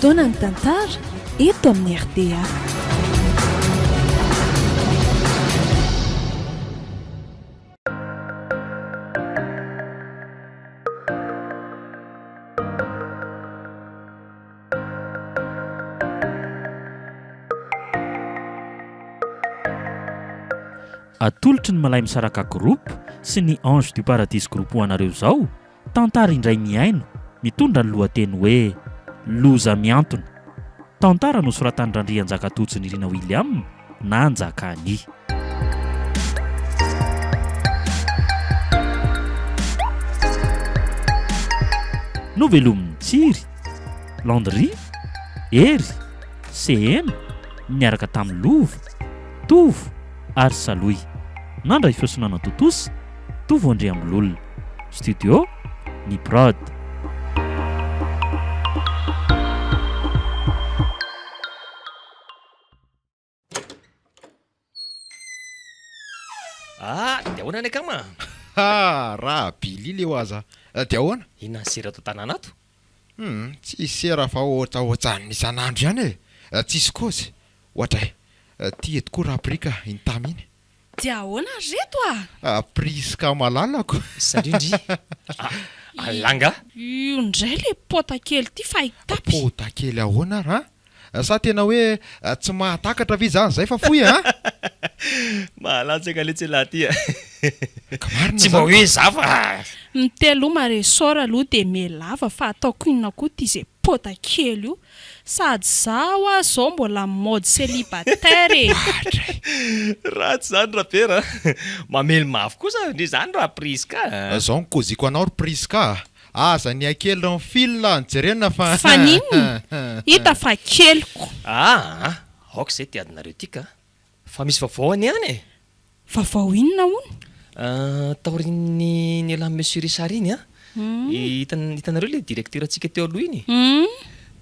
Fotoanan'ny tantara eto amin'ny rta. Atolotry ny Milay Misaraka Group sy ny Ange du Paradis Group ho anareo izao Tantara indray mihaino, mitondra ny lohateny hoe Loza mihantona. Tantara nosoratan'i Randrianjakatojo Nirina William na Njakani. Novelomin'i Tsiry, Landry, Hery, Seheno, niaraka tamin'i Lova, Tovo ary Salohy. Nandray feo sy nanatontosa, Tovo Andriambololona. Studio, Ny Prod. Ah, dia ahoana ny akama? Ha, raha Billy leo aza dia ahoana? Inona ny sera ato an-tanàna ato? Hum, tsisy sera fa ohatsaohatsan'ny isan'andro ihany e! Tsisy kôzy. Ohatray, ty eto koa Raprika iny tamy iny. Dia ahoana ry reto a? Ah, Prisca malalako. Salut ndry. Ah, Allah nga? Io indray le pota kely ity fa hitapy. Pota kely ahoana ary an? Sa tena hoe tsy mahatakatra ve izany izay fa fohy an? Mahalantsaka letsy elah ty a. Ka marina Tsy mba izany hoe ka. za fa. Miteloma ressort aloha dia mialava fa ataoko inona koa ity ze pota kely io. Sady za hoa zao mbola mode celibataire e! Oadray! Ratsy zany Rapera a! Mamely mafy kosa ndry zany ra Prisca a! Zao ny koziko anao ry Prisca a! Aza ny hakely ny fil no jerena fa. Fa n'inona? Hita fa keliko. Aa! Aoka izay ty adinareo ty ka! Fa misy vaovao anie any e! Vaovao inona hono? Taorian'ny nialan'i Monsieur Richard iny an, hitanareo ilay directeur-ntsika teo aloha iny?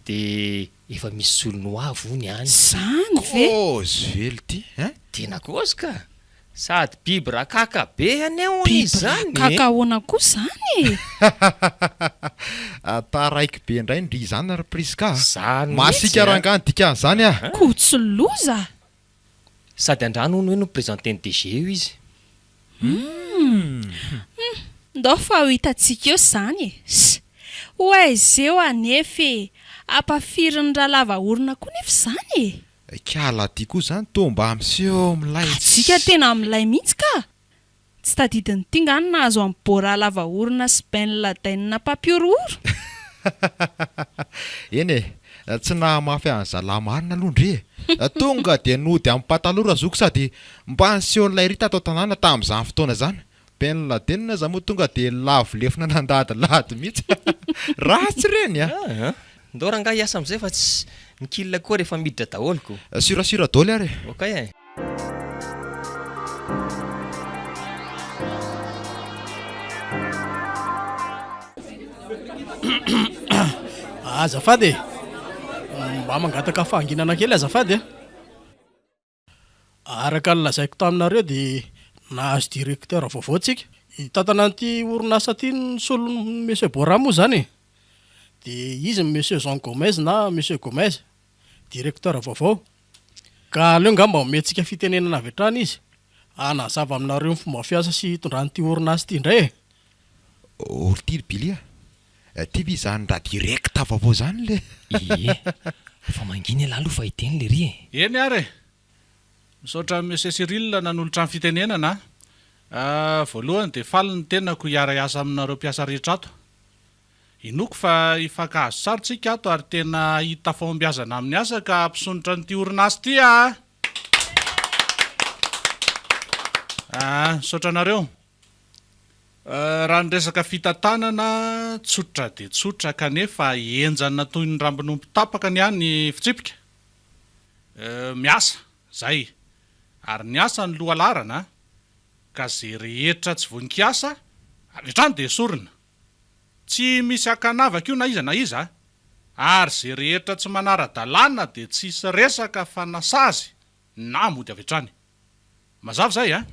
Dia efa misy solony ho avy hono any. Izany ve? Kôzy ve lty hein? Tena kôzy ka! Sady biby rakaka be anie hono izy izany e! Biby rakaka ahoana koa izany e? Taraiky be indray ndry izany ry Prisca a! Izany mihitsy Masiaka an! rangahy ny dikan'izany a! Koa tsy loza! Sady andrano hono hoe no présenter-n'ny DG io izy. Humm! Ndao fa ho hitantsika eo izany e! Ss! Ho aiza eo anefa e! Ampafirin'ny ralava orona koa nefa izany e! Kala ty koa zany toa mba miseho milay Tsika tena milay mihitsy ka! Tsy tadidin'ity nga ny nahazo an'i Bora lava orona sy Ben Laden mpampihorohoro? Eny e, tsy nahamafy an'zalahy marina aloha ndry e! Tonga dia nody amin'ny pataloha razoky sady mba niseho nilay ry tato an-tanàna tamin'izany fotoana izany. Ben Laden aza moa tonga dia lavo lefona nandadilady mihitsy. Ratsy ireny a! Aa! Ndao rangahy hiasa amin'izay fa tsy ny kil koa rehefa miditra daholo ko. Surasura daholo ary e! Ok e! Azafady e! Mba mangataka fahanginana kely azafady a! Araka ny lazaiko taminareo dia nahazo directeur vaovao tsika. Hitantana an'ity orinasa ity ny solon'i Monsieur Bora moa izany e. Dia izy ny Monsieur Jean Gomez na Monsieur Gomez, directeur vaovao. Ka aleo angamba omentsika fitenenana avy hatrany izy hanazava aminareo ny fomba fiasa sy hitondran'ity orinasa ity indray e. Ô ry ty ry Billy a! Ty ve izany raha direct vaovao izany le. Ie, fa mangina ialahy aloha fa hiteny lery e. Eny ary e! Misaotra an'i Monsieur Cyril nanolotra ny fitenenana a! Voalohany dia faly ny tenako hiara-hiasa aminareo mpiasa rehetra ato. Inoako fa hifankahazo tsara tsika ato ary tena hahita fahombiazana amin'ny asa ka hampisondrotra an'ity orinasa ity a! Misaotra anareo. Raha ny resaka fitantanana, tsotra dia tsotra kanefa henjana toy ny rambon'omby tapaka ny ahy ny fitsipika. Miasa, izay. Ary ny asa no lohalaharana ka izay rehetra tsy vonon-kiasa, avy hatrany dia esorina. Tsy misy ankanavaka io na iza na iza, ary izay rehetra tsy manara-dalàna dia tsisy resaka fa na sazy na mody avy hatrany. Mazava izay a!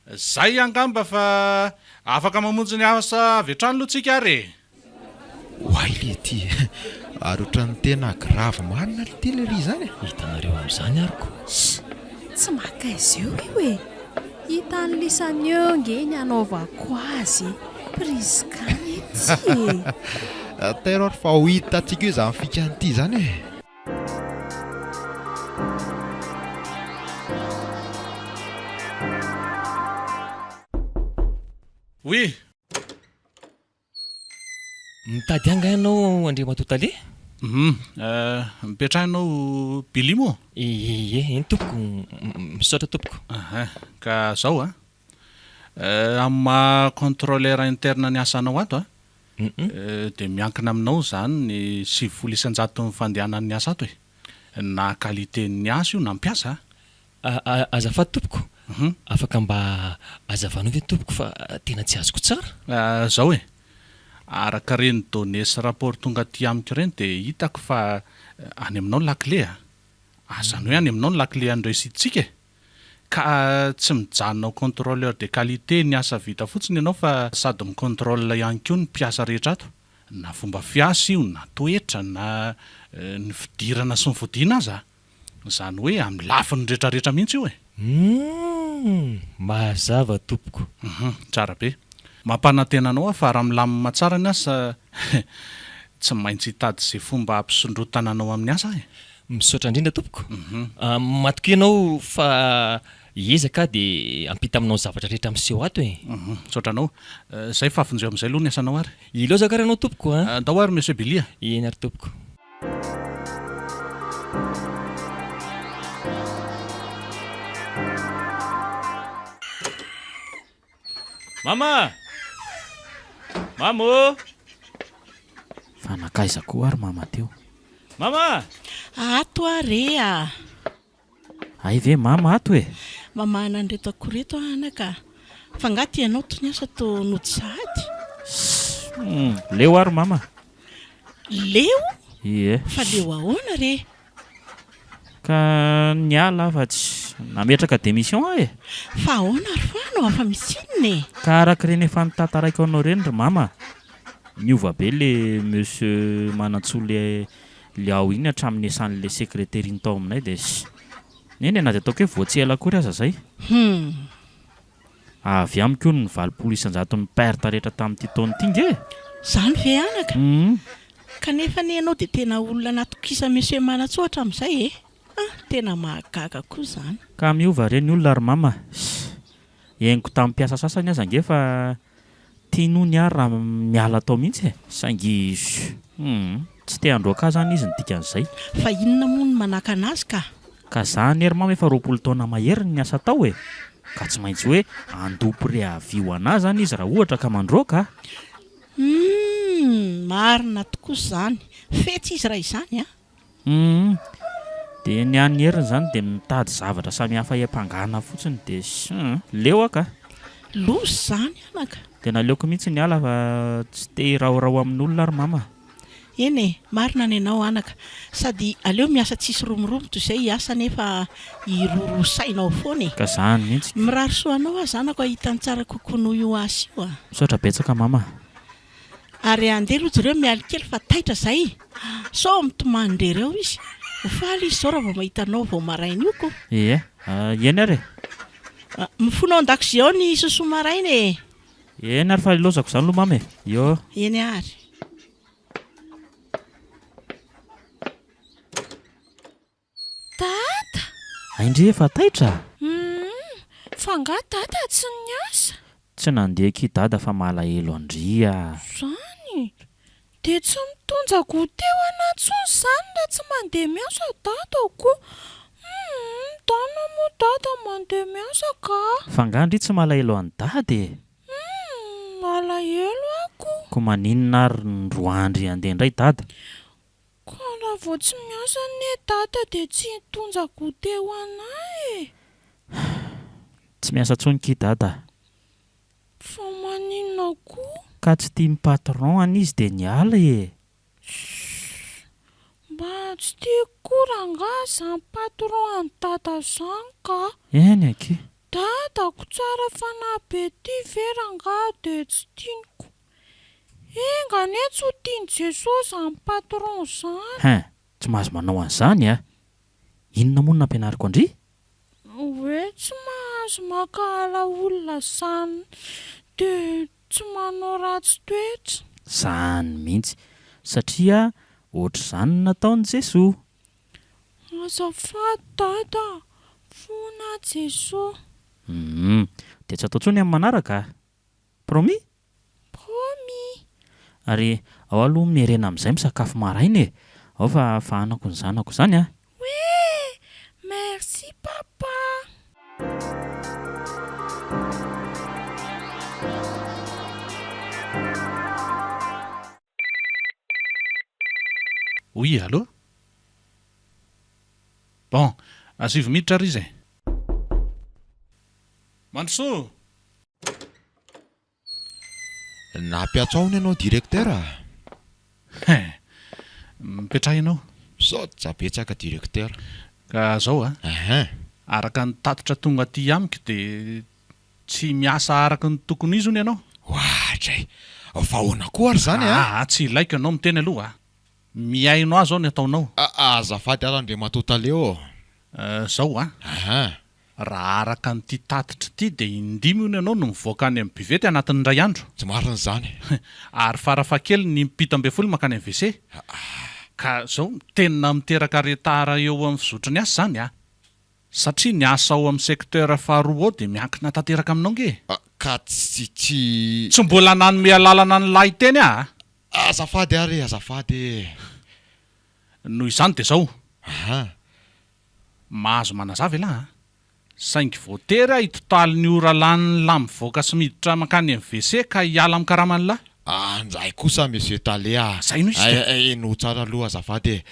Zay angamba fa afaka mamonjy ny asa avy hatrany aloha tsika ary e! Oay le ty e! Ary ohatran'ny tena grave marina ity le ry izany e! Hitanareo amin'izany ary ko! Sh! Tsy maka aiza eo io e! Hitan'i lisany eo nge ny hanaovako azy e! Prise kany ity e! Tairo ary fa ho hitantsika eo izany fikany ity izany e! Oui! Mitady ahy angaha ianao Andriamatoa Tale? Hum, mipetraha ianao Billy moa? Ie, eny tompoko, misaotra tompoko. Aha, ka zao an, amin'ny maha contrôleur interne ny asanao ato an, dia miankina aminao izany ny 90 isan-jaton'ny fandehanan'ny asa ato e, na qualité-n'ny asa io na mpiasa an. Azafady tompoko, afaka mba azavanao ve tompoko fa tena tsy azoko tsara? Zao e, araka ireny données sy rapport tonga aty amiko ireny dia hitako fa any aminao ny lakile a! Azany hoe any aminao ny lakile an'ny réussite-tsika e! Ka tsy mijanona ho contrôleur de qualité ny asa vita fotsiny ianao fa sady mi-contrôle ihany koa ny mpiasa rehetra ato, na fomba fiasa io, na toetra, na ny fidirana sy ny fodiana aza. Izany hoe amin'ny lafiny retraretra mihitsy io e! Humm! Mazava tompoko. Humm! Tsara be. Mampanantena anao aho fa raha milamina tsara ny asa tsy maintsy hitady izay fomba hampisondrotana anao amin'ny asa aho e! Misaotra indrindra tompoko. Matokia ianao fa hiezaka aho dia hampita aminao ny zavatra rehetra miseho ato e! Humm! Misaotra anao. Izay fa vonjeo amin'izay aloha ny asanao ary. Ilaozako ary ianao tompoko a! Andao ary Monsieur Billy a! Eny ary tompoko. Mama! Mama ô! Fa nankaiza koa ary mama teo? Mama! Ato aho re a! Hay ve mama ato e! Mamahana an'ireto akoho ireto aho anaka a! Fa angaha tianao tony asa toa nody sahady? Humm! Leo ary mama! Leo? Ie. Fa leo ahoana re? Ka niala aho fa tsy nametraka démission aho e! Fa ahoana ry Fano a! Fa misy inona e? Ka araka ireny efa notantaraiko anao ireny ry mama a! Niova be le monsieur Manantsoa le Le ao iny hatramin'ny niasan'le secrétaire iny tao aminay dia ss. Eny e, na dia ataoko hoe vao tsy ela akory aza zay. Hum. Avy amiko hono ny 80 isan-jaton'ny perte rehetra tamin'ity taona ity nge e! Zany ve anaka? Hum. Kanefa anie ianao dia tena olona natokisa Monsieur Manantsoa hatramin'izay e! Ah, tena mahagaga koa izany. Ka miova re ny olona ry mama. Ss. Henoko tamin'ny mpiasa sasany aza ange fa tiany hono aho raha miala tao mihitsy e! Saingy humm tsy te handroaka ahy izany izy ny dikan'izay. Fa inona moa no manakana azy ka? Ka za anie ry mama efa 20 taona mahery no niasa tao e! Ka tsy maintsy hoe handoa préavis ho anah izany izy raha ohatra ka mandroaka a! Humm marina tokoa izany! Fetsy izy raha izany a! Humm. Dia ny an'i Heriny izany dia mitady zavatra samihafa hiampangana fotsiny dia humm. Leo aho ka. Loza izany anaka. Dia naleoko mihitsy niala fa tsy te hiraorao amin'olona ary mama. Eny e, marina ny anao anaka. Sady aleo miasa tsisy romoromo toy izay hiasa nefa hiroroa saina ao foana e. Ka zany mihitsy ka. Mirary soa anao aho zanako hahita ny tsara kokoa noho io asa io a. Misaotra betsaka mama. Ary andeha aloha jereo mialy kely fa taitra zay sao mitomany ndry reo izy. Ho faly izy zao raha vao mahita anao vao maraina io ko. Ie, eny ary e. Mifona ao an-dakozia ao ny sosoa maraina e. Eny ary fa ilaozako izany aloha mama e. Io. Eny ary. Dada! Hay ndry efa taitra? Humm, fa angaha dada tsy niasa? Tsy nandeha akia dada fa malahelo an-dry ah. Zany? Dia tsy mitonja goûter ho anah tsony zany raha tsy mandeha miasa dada ko! Humm, dana moa dada mandeha miasa ka! Fa angaha ndry tsy malahelo an'i dada e? Humm, malahelo aho ko! Ko maninona ary ny roandry handeha indray dada? Ka raha vao tsy miasa anie dada dia tsy hitondra goûter ho anah e! Tsy miasa intsony ki dada. Fa maninona koa? Ka tsy tian'ny patron an izy dia niala e! Ssss! Mba tsy tiako koa rangaha zany patron an'i dada zany ka! Eny akia. Dadako tsara fanahy be ty ve rangaha dia tsy tiako? Enga anie tsy ho tian'i Jesoa izany patron izany. Hein, tsy mahazo manao an'izany a! Inona moa no nampianariko an-dry? Hoe tsy mahazo mankahala olona izany dia tsy manao ratsy toetra. Izany mihitsy, satria ohatr'izany no nataon'i Jesoa. Azafady Dada a! Fona Jesoa. Humm, dia tsy atao intsony amin'ny manaraka a! Promis? Promis! Ary ao aloha miherena amin'izay misakafo maraina e! Ao fa fahanako ny zanako izany a! Hoe! Merci papa! Oui, allô? Bon, asivo miditra ary izy e! Mandrosoa! Nampiantso aho hono ianao directeur a! Hein! Mipetraha ianao. Misaotra betsaka directeur. Ka zao a! Hein! Araka ny tatitra tonga aty amiko dia tsy miasa araka ny tokony ho izy hono ianao. Oadray! Fa ahoana koa ary izany a? Aa tsy ilaiko ianao miteny aloha a! Mihaino ahy zao ny ataonao. Azafady ary Andriamatoa Tale ô! Zao a! Hein! Raha araka an'ity tatitra ity dia in-dimy hono ianao no mivoaka any amin'ny buvette anatin'ny iray andro. Tsy marina izany. Ary farafahakeliny im-pito ambinifolo mankany amin'ny WC. Ka izao, tena miteraka retard eo amin'ny fizotry ny asa izany a! Satria ny asa ao amin'ny secteur faharoa ao dia miankina tanteraka aminao ange e! Ka tsy tsy. Tsy mbola nanome alalana ny lahy teny aho a! Azafady ary e, azafady e! Noho izany dia izao. Aha. Mahazo manazava elah a! Saingy voatery aho hitotaly ny ora lanin'ny lahy mivoaka sy miditra mankany amin'ny WC ka hiala amin'ny karaman'ny lahy. Anjay kosa Monsieur Tale a! Zay no izy ka! Henoy tsara aloha azafady e!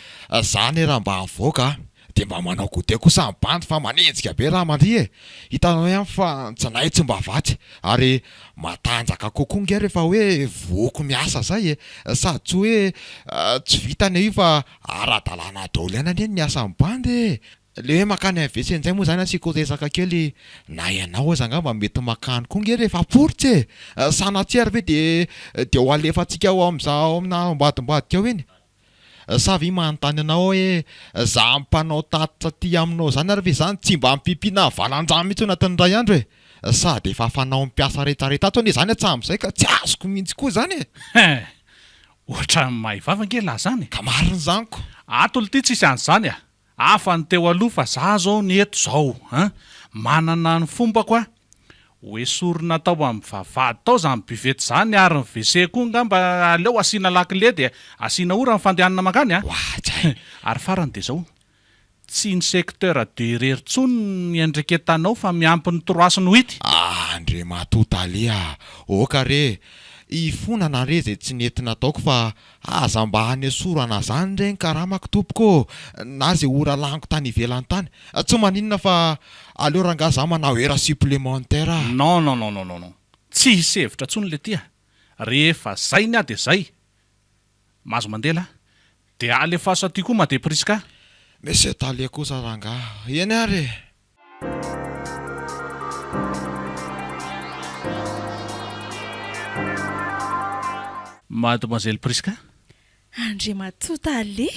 Za anie raha mba mivoaka a, dia mba manao goûter kosa ny bandy fa manenjika be raha mandihy e! Hitanao ihany fa ny tsinay tsy mba vatsy ary matanjaka kokoa nge rehefa hoe voky miasa zay e! Sady tsy hoe tsy vita anie io fa Ara-dalàna daholo ihany anie ny asan'ny bandy e! Le hoe makany amin'ny WC njay moa zany asiako resaka kely, na ianao aza angamba mety makany koa nge rehefa poritsy e! Sanatria ary ve de de ho alefantsika ao amin'za ao amina ambadimbadika ao iny? Sa ve manontany anao aho hoe za mpanao tatitra aty aminao zany ary ve zany tsy mba mipipina valan-drano mihitsy ao anatin'ny iray andro e? Sady efa fanaon'ny mpiasa retraretra ato anie zany hatramin'izay ka tsy azoko mihitsy koa zany e! Hein! Ohatran'ny mahay vava ange lah zany e! Ka marina izany ko! Ato lty tsisy an'izany a! Hafa ny teo aloha fa za zao ny eto zao an! Manana ny fombako a! Ho esorina tao amin'ny vavahady tao zany buvette zany ary ny WC koa ngamba aleo asiana lakile dia asiana ora ny fandehanana mankany a! Ary farany dia zao, Tsy ny secteur deux irery tsony ny iandreketanao fa miampy ny trois sy ny huit. Andriamatoa Tale a! Oka re! Hifonana re izay tsy nety nataoko fa aza mba hanesorana zany re ny karamako tompoko ô! Na ze ora laniko tany ivelany tany! Tsy maninona fa aleo rangaha za manao heure supplémentaire a! Non non non non non! Tsy hisy hevitra tsony le ty a! Rehefa zay ny ahy de zay! Mahazo mandeha lah. Dia alefaso aty koa Made Prisca. Monsieur Tale kosa rangaha. Eny ary e! Mademoiselle Prisca. Andriamatoa Tale.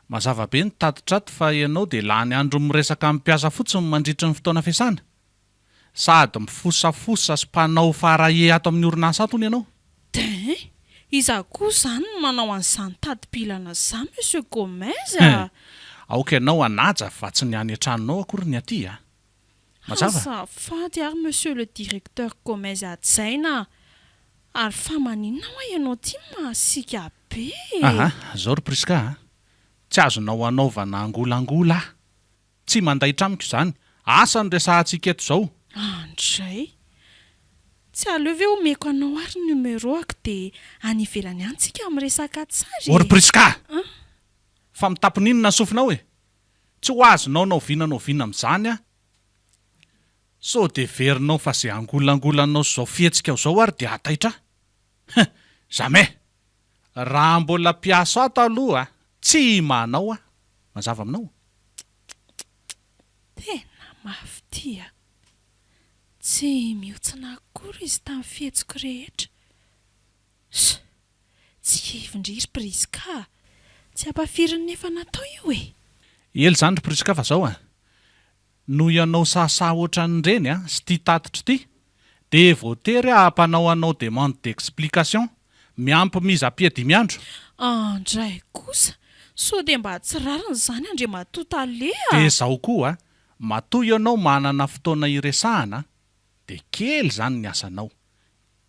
Mazava be ny tatitra ato fa ianao dia lany andro miresaka amin'ny mpiasa fotsiny mandritry ny fotoana fiasana. Sady mifosafosa sy mpanao faraie ato amin'ny orinasa ato hono ianao? Din! Iza koa izany no manao an'izany tadi-bilana izany Monsieur Gomez a! Aoka ianao hanaja fa tsy ny any an-tranonao akory ny aty a! Mazava? Azafady ary Monsieur le Directeur Gomez hajaina a! Ary fa maninona hoa ianao ity no mahasiaka be e! Aa! Zao ry Prisca a! Tsy azonao anaovana angolangola aho! Tsy mandaitra amiko izany. Asa no resahantsika eto izao. Andray. Tsy aleo ve omeko anao ary ny numéro-ako dia any ivelany any tsika miresaka tsara e! Ô ry Prisca! Fa mitapina inona ny sofinao e? Tsy ho azonao na oviana na oviana amin'izany aho. Sao dia heverinao fa izay angolangolanao sy izao fihetsikao izao ary dia hahataitra ahy? Hein! Jamais! Raha mbola mpiasa ato aloha tsy manao aho. Mazava aminao? Tena mafy ity a! Tsy mihontsina akory izy tamin'ny fihetsiko rehetra. Ss! Tsy kivy ndry ry Prisca a! Tsy ampafirin'ny efa natao io e! Ela izany ry Prisca fa zao a! Noho ianao sahasaha ohatran'ireny a, sy ity tatitra ity, dia voatery aho hampanao anao demande d'explication, miampy mise à pied dimy andro. Andray kosa! Sao dia mba tsy rariny izany Andriamatoa Tale a! Dia izao koa a, matoa ianao manana fotoana hiresahana dia kely izany ny asanao.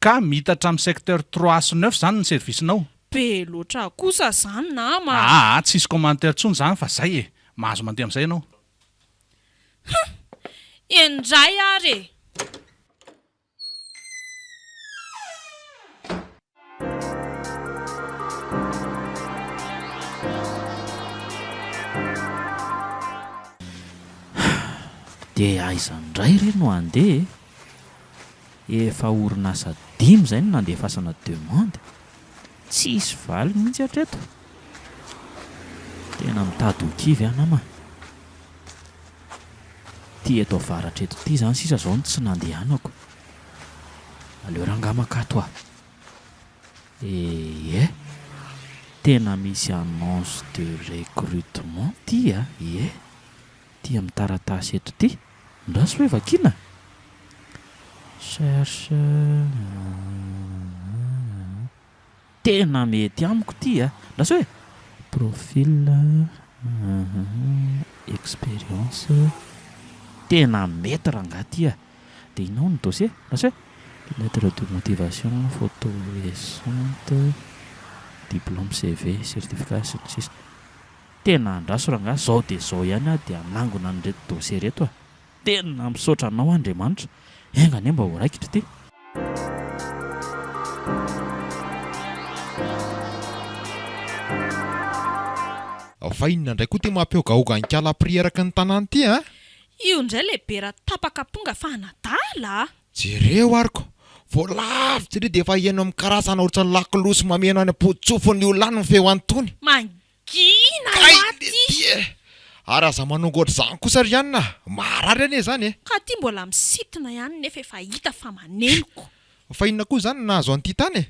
Ka miitatra amin'ny secteur trois sy neuf zany ny service-nao? Be loatra kosa zany nama a! Aa tsisy commentaire tsony zany fa zay e! Mahazo mandeha amizay ianao. Hum! Eny ndray ary e! Dia aiza ndray re no handeha e? Efa orinasa dimy izay no nandefasana demande, tsisy valiny mihitsy hatreto. Tena mitady ho kivy aho nama. Ity eto avaratra eto ity izany sisa izao no tsy nandehanako. Aleo rangahy mankato ah. Ee, tena misy annonce de recrutement ity ah, ie. Ity amin'ny taratasy eto ity. Andraso hoe vakiana? Cherche Tena mety amiko ity a! Andraso hoe Profil Expérience Tena mety rangahy ity a! Dia inona hono ny dossier? Andraso hoe Lettre de motivation, photo récente, diplôme, CV, certificat, sy ny sisa. Tena andraso rangahy, zao dia zao ihany aho dia hanangona an'ireto dossier ireto a! Tena misaotra anao aho Andriamanitra, enga anie mba ho raikitra ity. Fa inona indray koa ity mampihogahoga an'ikala prix eraky ny tanàna ity a? Io indray le bera tapaka amponga fa anadala a! Jereo ary ko! Vao lavitra ery dia efa heno amin'ny karazana ohatran'ny lakolosy mameno any am-pototsofin'ny olona any ny feo an'itony. Mangina Kay hoa ty! letia e! Ary aza manongo ohatr'izany kosa ry anona a! Marary anie izany e! Ka ty mbola misintona ihany nefa efa hita fa manenoko. Fa inona koa izany no nahazo an'ity tany e?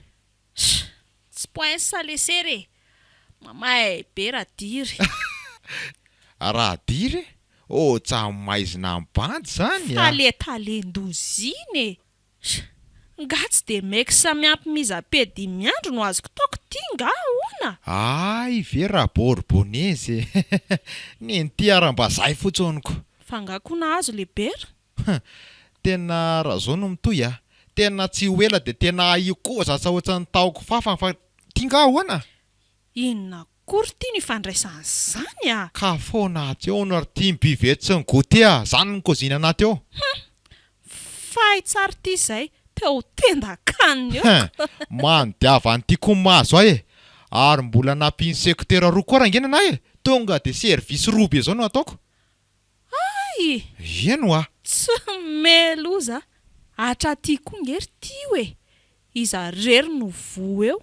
Ss! Tsy poince lesera e! Mamay be radiry. Radiry e? Ohatran'ny maizina am-bandy izany Fa a! le talen-dozina e! Ss! Nga tsy de mex miampy mise à pied dimy andro no azoko taoko ty nga ahoana? Hay ve ra Bourbonnaise e! Nen'ity aram-bazaha fotsiny ko! Fa nga koa nahazo le bera? Huh! Tena raha zao no mitohy a! Tena tsy ho ela dia tena hikoza ohatran'ny tahoko fafany fa ty nga ahoana? Inona akory ty no ifandraisan'izany a! Ka foana atsy eo hono ry ty ny buvette sy ny goûter a! Zany ny cuisine anaty eo! Hum! Fay tsara ty izay teo tendan-kanina eo Hein! ko! Manodiava an'ity koa mahazo ahy e! Ary mbola nampian'ny secteur roa koa rangaina na e! Tonga dia service roa be zao no ataoko! Hay! Eny hoa! Tsy meloza hatraty koa nge ry tio e! Iza rery no voa eo?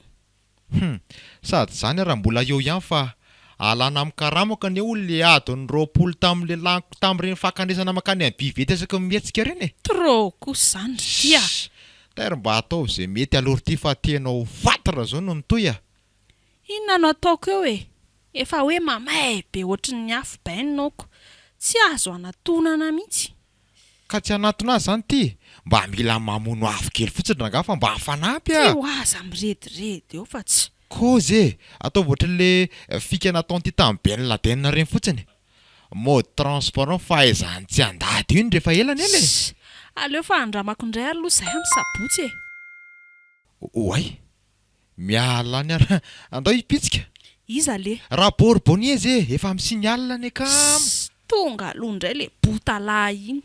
Hum! Sady izany ara mbola eo ihany fa alana amin'ny karamako anie hono le adiny 20 tamin'le laniko tamin'ireny fankanesana mankany amin'ny buvette isaky ny mihetsika ireny e! Trop kosa izany ry tia a! Shh! Tairo mba ataovy izay mety aloha ry tia fa tena ho faty raha izao no mitohy a! Inona no ataoko eo e? Efa hoe mamay be ohatrin'ny afo bain oko. Tsy azo anatonana mihitsy. Ka tsy hanatona azy zany ty? Mba mila mamono afo kely fotsiny rangaha fa mba hifanampy a! Teo aza mirediredy eo fa tsy. Kôzy e! Ataovy ohatrin'le fika nataon'ity tamin'i Ben Laden ireny fotsiny. Mode transparent fahaizany tsy handady io iny rehefa ela anie le. Ssy! Aleo fa andramako indray aloha izay amin'ny sabotsy e! Oay! Miala any ary andao hipitsika. Iza le? Ra-Bourbonnaise e! Efa mi-signal anie kama. Ssss! Tonga aloha indray le bota lahy iny.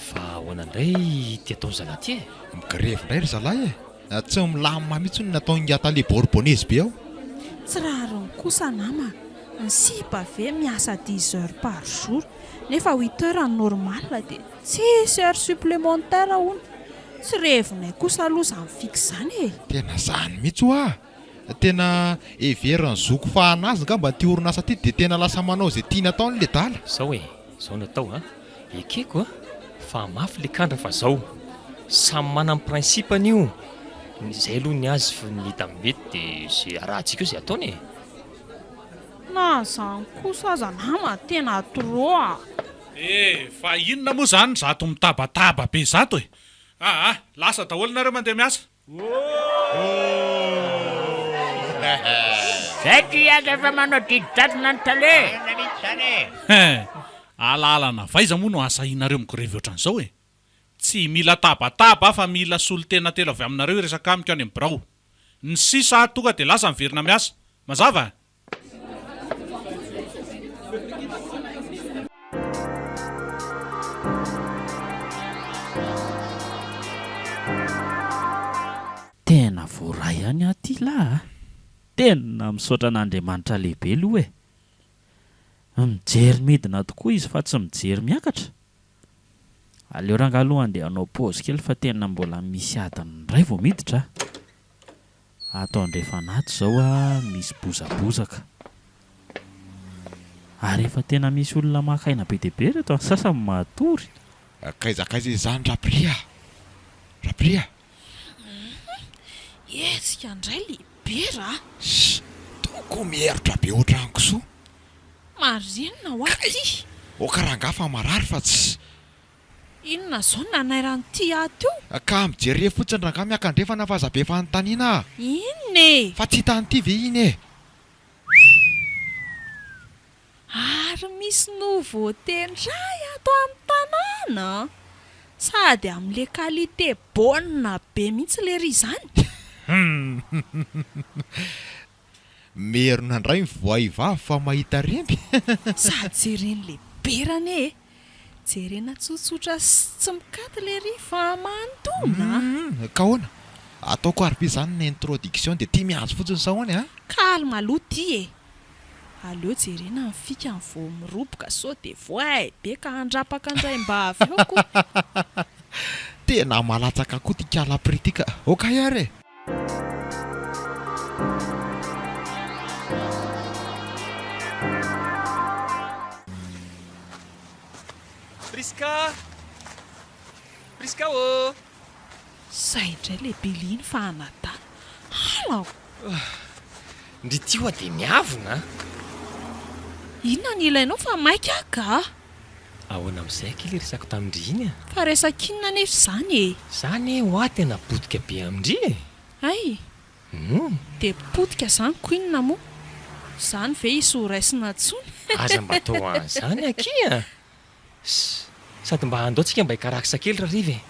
Fa ahoana indray ity ataon'ny zalahy ity e? Migrevy indray ry zalahy e! Tsy milamina mihitsy ny nataon'ingahy tale Bourbonnaise be ao. Tsy rariny kosa nama a! Ny sipa ve miasa dix heures par jour nefa huit heures ny normal dia tsisy heures supplémentaires hono! Tsy revinay kosa aloha izany fika izany e! Tena zany mihitsy hoa! Tena heverin'ny zoky fa anazy ngamba ity orinasa ity dia tena lasa manao izay tiany atao ny ledala. Zao e! Zao no atao a! Ekeko a! Fa mafy le kandra fa zao! Samy manana ny principe-ny io! Zay aloha ny azy fa ny hita mety de ze arahantsika eo ze ataony e! Na zany kosa aza nama tena trop a! Eh! Fa inona moa zany zato mitabataba be zato e! Aa! Lasa daholo nareo mandeha miasa! Zay ty aza efa manao didy jadona ny tale. Hein! Alalana avy aiza moa no ahasahianareo migrevy ohatran'izao e? Tsy mila tabataba aho fa mila solontena telo avy aminareo hiresaka amiko any amin'ny birao. Ny sisa tonga dia lasa miverina miasa. Mazava? Tena voaray ihany aho ty lah a! Tena misaotra an'Andriamanitra lehibe aloha e! Mijery midina tokoa izy fa tsy mijery miakatra. Aleo rangahy aloha andeha hanao pause kely fa tena mbola misy adiny iray vao miditra a! Ato andrefana ato izao a misy bozabozaka. Ary efa tena misy olona maka aina be dia be reto an, sasany matory. Kaiza kaiza izany Rapri a! Rapri a! Hetsika indray lehibe ra! Ssy! Toko mierotra be ohatran'ny kisoa. Marenina hoa Kay! ty! Oka rangahy fa marary fa tsy. Inona izao no nanairan'ity ahy teo? Ka mijere fotsiny rangahy miakandrefana fa aza be fanontaniana a! Inona e? Fa tsy hitan'ity ve iny e? Ary misy nouveauté indray ato amin'ny tanàna an! Sady amin'ilay qualité bonne be mihitsy lery izany! Merina ndray ny voay vavy fa mahita remby. Sady jeren'le bera anie e! Jerena tsotsotra sy tsy mikaty lery fa mandona a! Humm ka ahoana? Ataoko ary ve zany ny introduction dia tia miantso fotsiny sa ahoana e? Calme aloha ty e! Aleo jerena ny fikany vao miroboka sao dia voay be ka handrapaka an-draim-bavy eo ko! Tena malatsaka koa ty kala prix ty ka! Ok ary e! Prisca! Prisca ô! Zay indray le Billy iny fa anadahy. Halako! Ndry ty oa de miavona a! Inona ny ilainao fa maika aho ka! Ahoana amin'izay akia le resako tamin-dry iny a? Fa resaka inona anefa izany e? Za anie hoa tena potika be amin-dry e! Hay! Humm! Dia potika izany ko inona moa? Izany ve hisy ho raisina intsony? Aza mba atao an'izany akia a! Ss! Sady mba andao tsika mba hikaraksa kely Rariva e!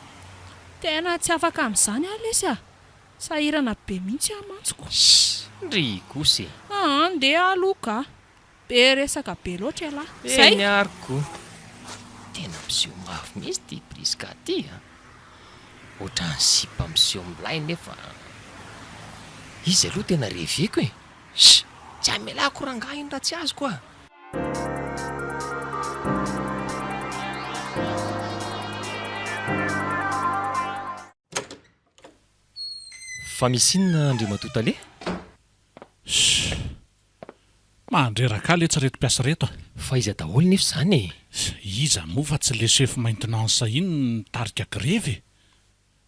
Tena tsy afaka amin'izany aho lesy a! Sahirana be mihitsy aho mantsy ko! Ss! Ndry kosa e! Aa ndeha aloha ka! Be resaka be loatra ialahy. Zay! Eny ary ko! Tena miseho mafy mihitsy ity Prisca ity a! Ohatran'ny sipa miseho milay nefa izy aloha tena reveko e! Ss! Tsy amelako rangahy iny raha tsy azoko a! Fa misy inona Andriamatoa Tale? Ss! Mandreraka ahy letsy reto mpiasa reto a! Fa iza daholo nefa izany e? Iza moa fa tsy le chef maintenance iny nitarika grevy e!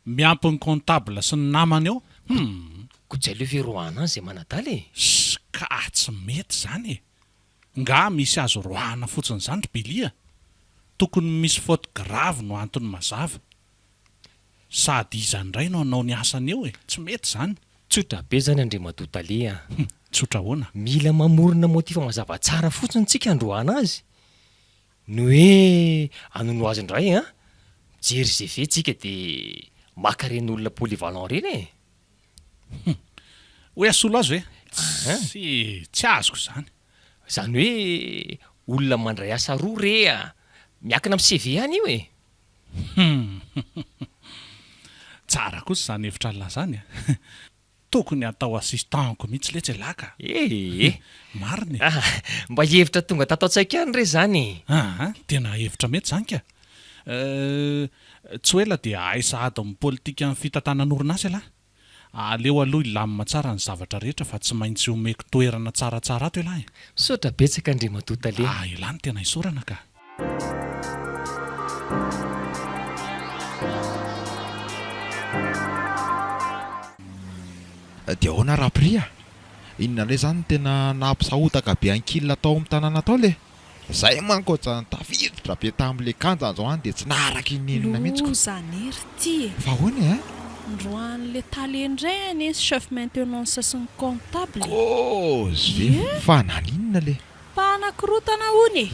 Miampy ny comptable sy ny namany eo, hum! Ko tsy aleo ve roahana any izay manadala e? Ss ka tsy mety izany e! Nga misy azo roahana fotsiny izany ry Billy a! Tokony misy faute grave no antony mazava. Sady iza indray no hanao ny asany eo e! Tsy mety izany. Tsotra be zany Andriamatoa Tale a! Hum, tsotra ahoana? Mila mamorona motif mazava tsara fotsiny tsika androahana azy. Ny hoe hanono azy indray an, mijery CV tsika de maka ireny olona polyvalent ireny e! Hum, hoe asolo azy ve? Tsy, tsy azoko izany. Izany hoe olona mandray asa roa re a! Miankina amin'ny CV ihany io e! Hum. Tsara kosa izany hevitra Allah izany a. Tokony hatao assistant-ko mihitsy letsy elah ka. Ee. Marina e. Mba hevitra tonga tato an-tsaiko ihany re izany e. Aa, tena hevitra mety izany ka. Tsy ho ela dia hahay sahady ny politikan'ny fitantanan'orinasa elah. Aleo aloha hilamina tsara ny zavatra rehetra fa tsy maintsy omeko toerana tsaratsara ato ialahy e! Misaotra betsaka Andriamatoa Tale. Ah, ialahy no tena isaorana ka! Dia ahoana Rapri a? Inona indray izany no tena nampisahotaka be an'i Kil tao amin'ny tanàna tao le? Zay manko ohatran'ny tafiditra be tamin'le kanja androany dia tsy naharaka inon'inona mihitsy ko. Loza anie ry ty e! Fa ahoana e? Noroahan'le tale indray anie ny chef maintenance sy ny comptable e! Kôzy ve? Ie! Fa naninona le? Mpanakorotana hono e!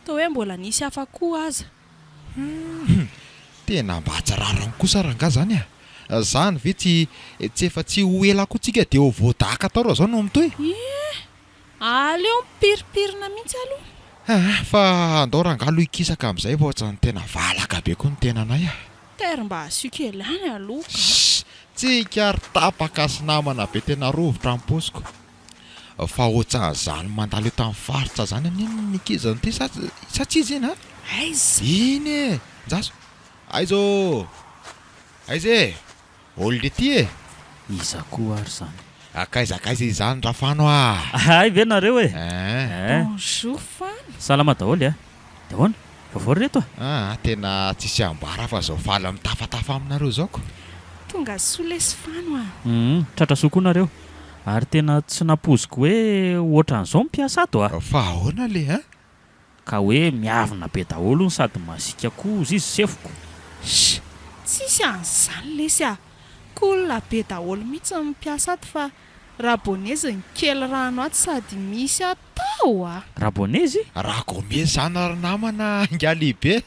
Toa hoe mbola nisy hafa koa aza. Humm! Tena mba tsy rariny kosa rangaha zany a! Zany ve tsy tsy efa tsy ho ela koa tsika dia ho voadaka tao raha zao no mitohy? Ie! Aleo mipirimpirina mihitsy aloha. Aa fa andao rangaha aloha hikisaka amin'izay fa ohatran'ny tena valaka be koa ny tenanay a! Terre mba asio kely any aloha ka. Shh! Tsika ry tapaka sy namana be tena rovitra ny paosiko. Fa ohatran'izany mandalo eto amin'ny faritra izany anie ny ankizy ity sa sa tsy izy iny a? Aiza? Iny e! Njaso! Aiza ô! Aiza e! Olona ity e! Iza koa ary izany? Akaiza akaiza izany Rafano a! Hay ve nareo e! Eh! Bonjour Fano! Salama daholo a! Dia ahoana? Vaovao ry reto a! Aa, tena tsisy ambara fa zao faly mitafatafa aminareo zao ko! Tonga soa lesy Fano a! Humm, tratra soa koa nareo! Ary tena tsy nampoiziko hoe ohatran'izao ny mpiasa ato a! Fa ahoana le hein? Ka hoe miavona be daholo hono sady masiaka koa ozy izy sefoko. Sh! Tsisy an'izany lesy a! Cool be daholo mihitsy ny mpiasa ato fa Rabonezy ny kely rano ato sady misy atao a! Rabonezy? Ragomez zany ry namana ingahy lehibe.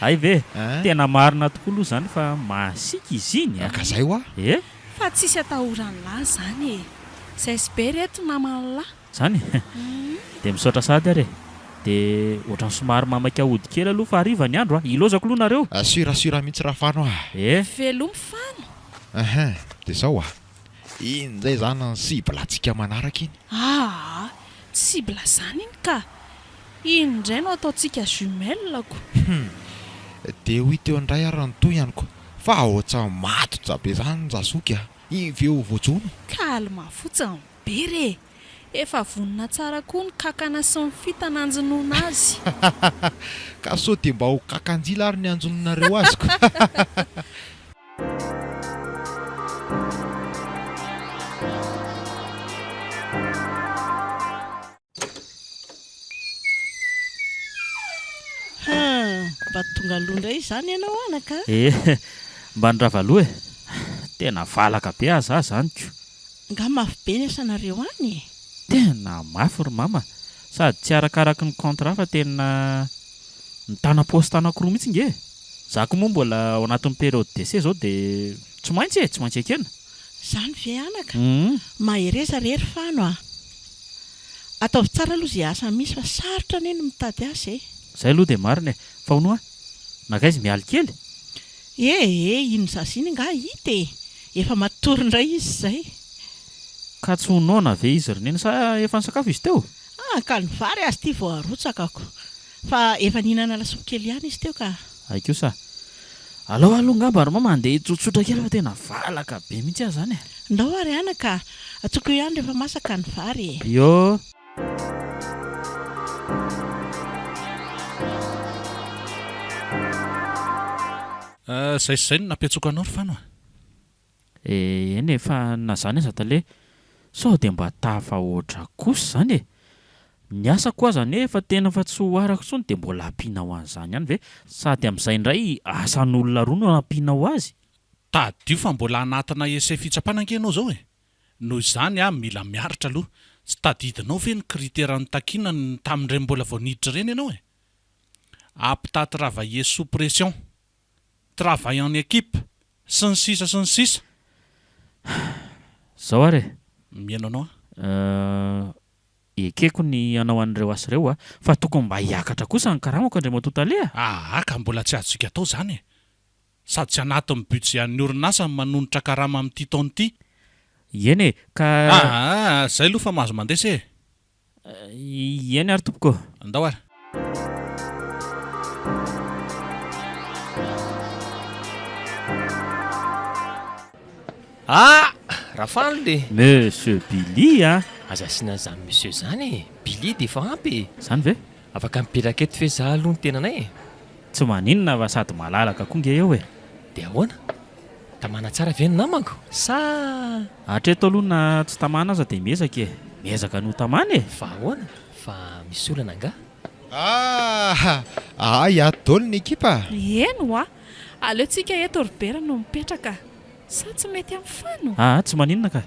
Hay ve? Tena marina tokoa aloha izany fa masiaka izy iny a! Ka zay hoa! E! Fa tsisy atahoran'lah zany e! Zay sy be reto naman'lah. Zany? Dia misaotra sahady ary e! Dia ohatran'ny somary mamaky aody kely aloha fa hariva ny andro a! Ilaozako aloha nareo! Sûr sûr mihitsy Rafano a! Eh! Velomy Fano! Ehe! Dia zao a! Iny indray zany ny cible-ntsika manaraka iny! Aa! Tsy cible zany iny ka! Iny indray no ataontsika jumelle-ko! Hum! Dia ho hita eo indray ary ny tohiny ko! Fa ohatran'ny matotra be zany Razoky a! Iny ve ho voajono? Calme fotsiny Be re! Efa vonona tsara koa ny kankana sy ny fitana anjonoana azy. Ka sao dia mba ho kakan-jila ary ny anjononareo azy ko. Hum, mba tonga aloha indray izany ianao anaka a! Eh, mba nirava aloha e! Tena valaka be aza aho izany ko! Nga mafy be ny asanareo any e! Tena mafy ry mama! Sady tsy arakaraky ny contrat fa tena mitana poste anakiroa mihitsy nge e! Za ko moa mbola ao anatin'ny période d'essai zao de tsy maintsy e! Tsy maintsy ekena! Zany ve anaka? Mahereza re ry Fano a! Ataovy tsara aloha izay asa misy fa sarotra anie ny mitady asa e! Zay aloha dia marina e! Fa hono hoa, nankaiza i Mialy kely? E e, iny zaza iny angaha hita e! Efa matory indray izy izay. Ka tsy ho noana ve izy ry neny sa efa nisakafo izy teo? Ah, ka ny vary aza ity vao arotsakako. Fa efa nihinana lasopy kely ihany izy teo ka. Hay kosa. Alao aloha angamba ry mama handeha hitsotsotra kely fa tena valaka be mihitsy aho izany e. Ndao ary anaka a! Antsoiko ihany rehefa masaka ny vary e. Io. Izay sy izay no nampiantsoako anao ry Fano a! Eny e, fa na zany aza tale, sao dia mba tafahoatra kosa izany e! Ny asako aza anie efa tena efa tsy ho arako intsony dia mbola ampianao an'izany ihany ve? Sady amin'izay indray asan'olona roa no ampianao azy? Tadidio fa mbola anatina essai fitsapana ange ianao izao e! Noho izany aho mila miaritra aloha. Tsy tadidinao ve ny critère notakiana tamin'ireny mbola vao niditra ireny ianao e? Apte à travailler sous pression. Travail en équipe, sy ny sisa sy ny sisa. Zao ary e. Mihaino anao aho. Euh, ekeko ny hanao an'ireo asa ireo a, fa tokony mba hiakatra kosa ny karamako Andriamatoa Tale a! Aa ka mbola tsy azontsika atao izany e! Sady tsy anatin'ny budget an'ny orinasa ny manonitra karama amin'ity taona ity. Eny e, ka. Aa zay aloha fa mahazo mandeha se e! Eny ary tompoko ô. Andao ary. Ah! Rafano le! Monsieur Billy a! Aza asiana an'izany monsieur izany e! Billy dia efa ampy e! Izany ve? Afaka mipetraka eto ve za aloha ny tenanay e? Tsy maninona fa sady malalaka koa nge eo e! Dia ahoana? Tamana tsara ve ny namako sa. Hatreto aloha na tsy tamana aza dia miezaka e! Miezaka ny ho tamana e! Fa ahoana? Fa misy olana angaha? Ah! Ahay ato daholo ny ekipa a! Eny hoa! Aleo tsika eto ry Bera no mipetraka sa tsy mety amin'ny fano? Aa tsy maninona ka!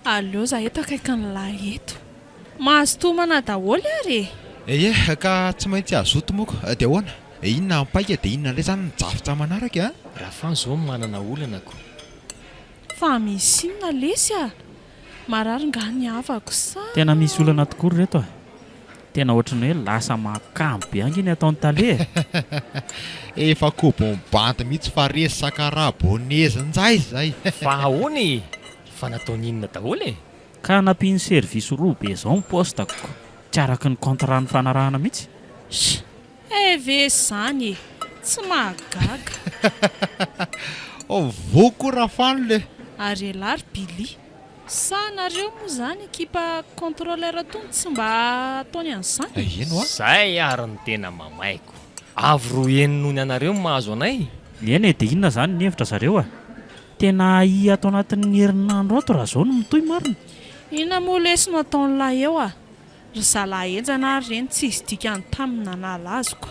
Aleo za eto akaikin'lah eto. Mazotoa homana daholo ary e! Ie, ka tsy maintsy hazoto moko. Dia ahoana? Inona ny paika dia inona indray izany ny drafitra manaraka a? Rafan zao manana olana ko. Fa misy inona lesy a? Marary nga ny havako sa? Tena misy olana tokoa ry reto a! Tena ohatry ny hoe lasa mahakamo be ange ny ataon'i tale e! Efa kobon'ny bandy mihitsy fa resaka rabonezy njay izay! Fa ahoana e? Fa nataony inona daholo e? Ka nampiany service roa be zao ny poste-ko, tsy araky ny contrat nifanarahana mihitsy. Sh! Hay ve izany e! Tsy mahagaga. Voa koa Rafano le! Ary elah ry Billy, sa nareo moa izany ekipa contrôleur tony tsy mba ataony an'izany e? Eny hoa. Zay ary no tena mamaiko. Avo roa heny noho ny anareo ny mahazo anay. Eny e, dia inona izany ny hevitra zareo a? Tena ahiahy ato anatin'ny herinandro ato raha zao no mitohy marina. Inona moa lesy no ataon'lah eo a! Ry zalahy henjana ary reny tsisy dikany taminy nanala azy ko.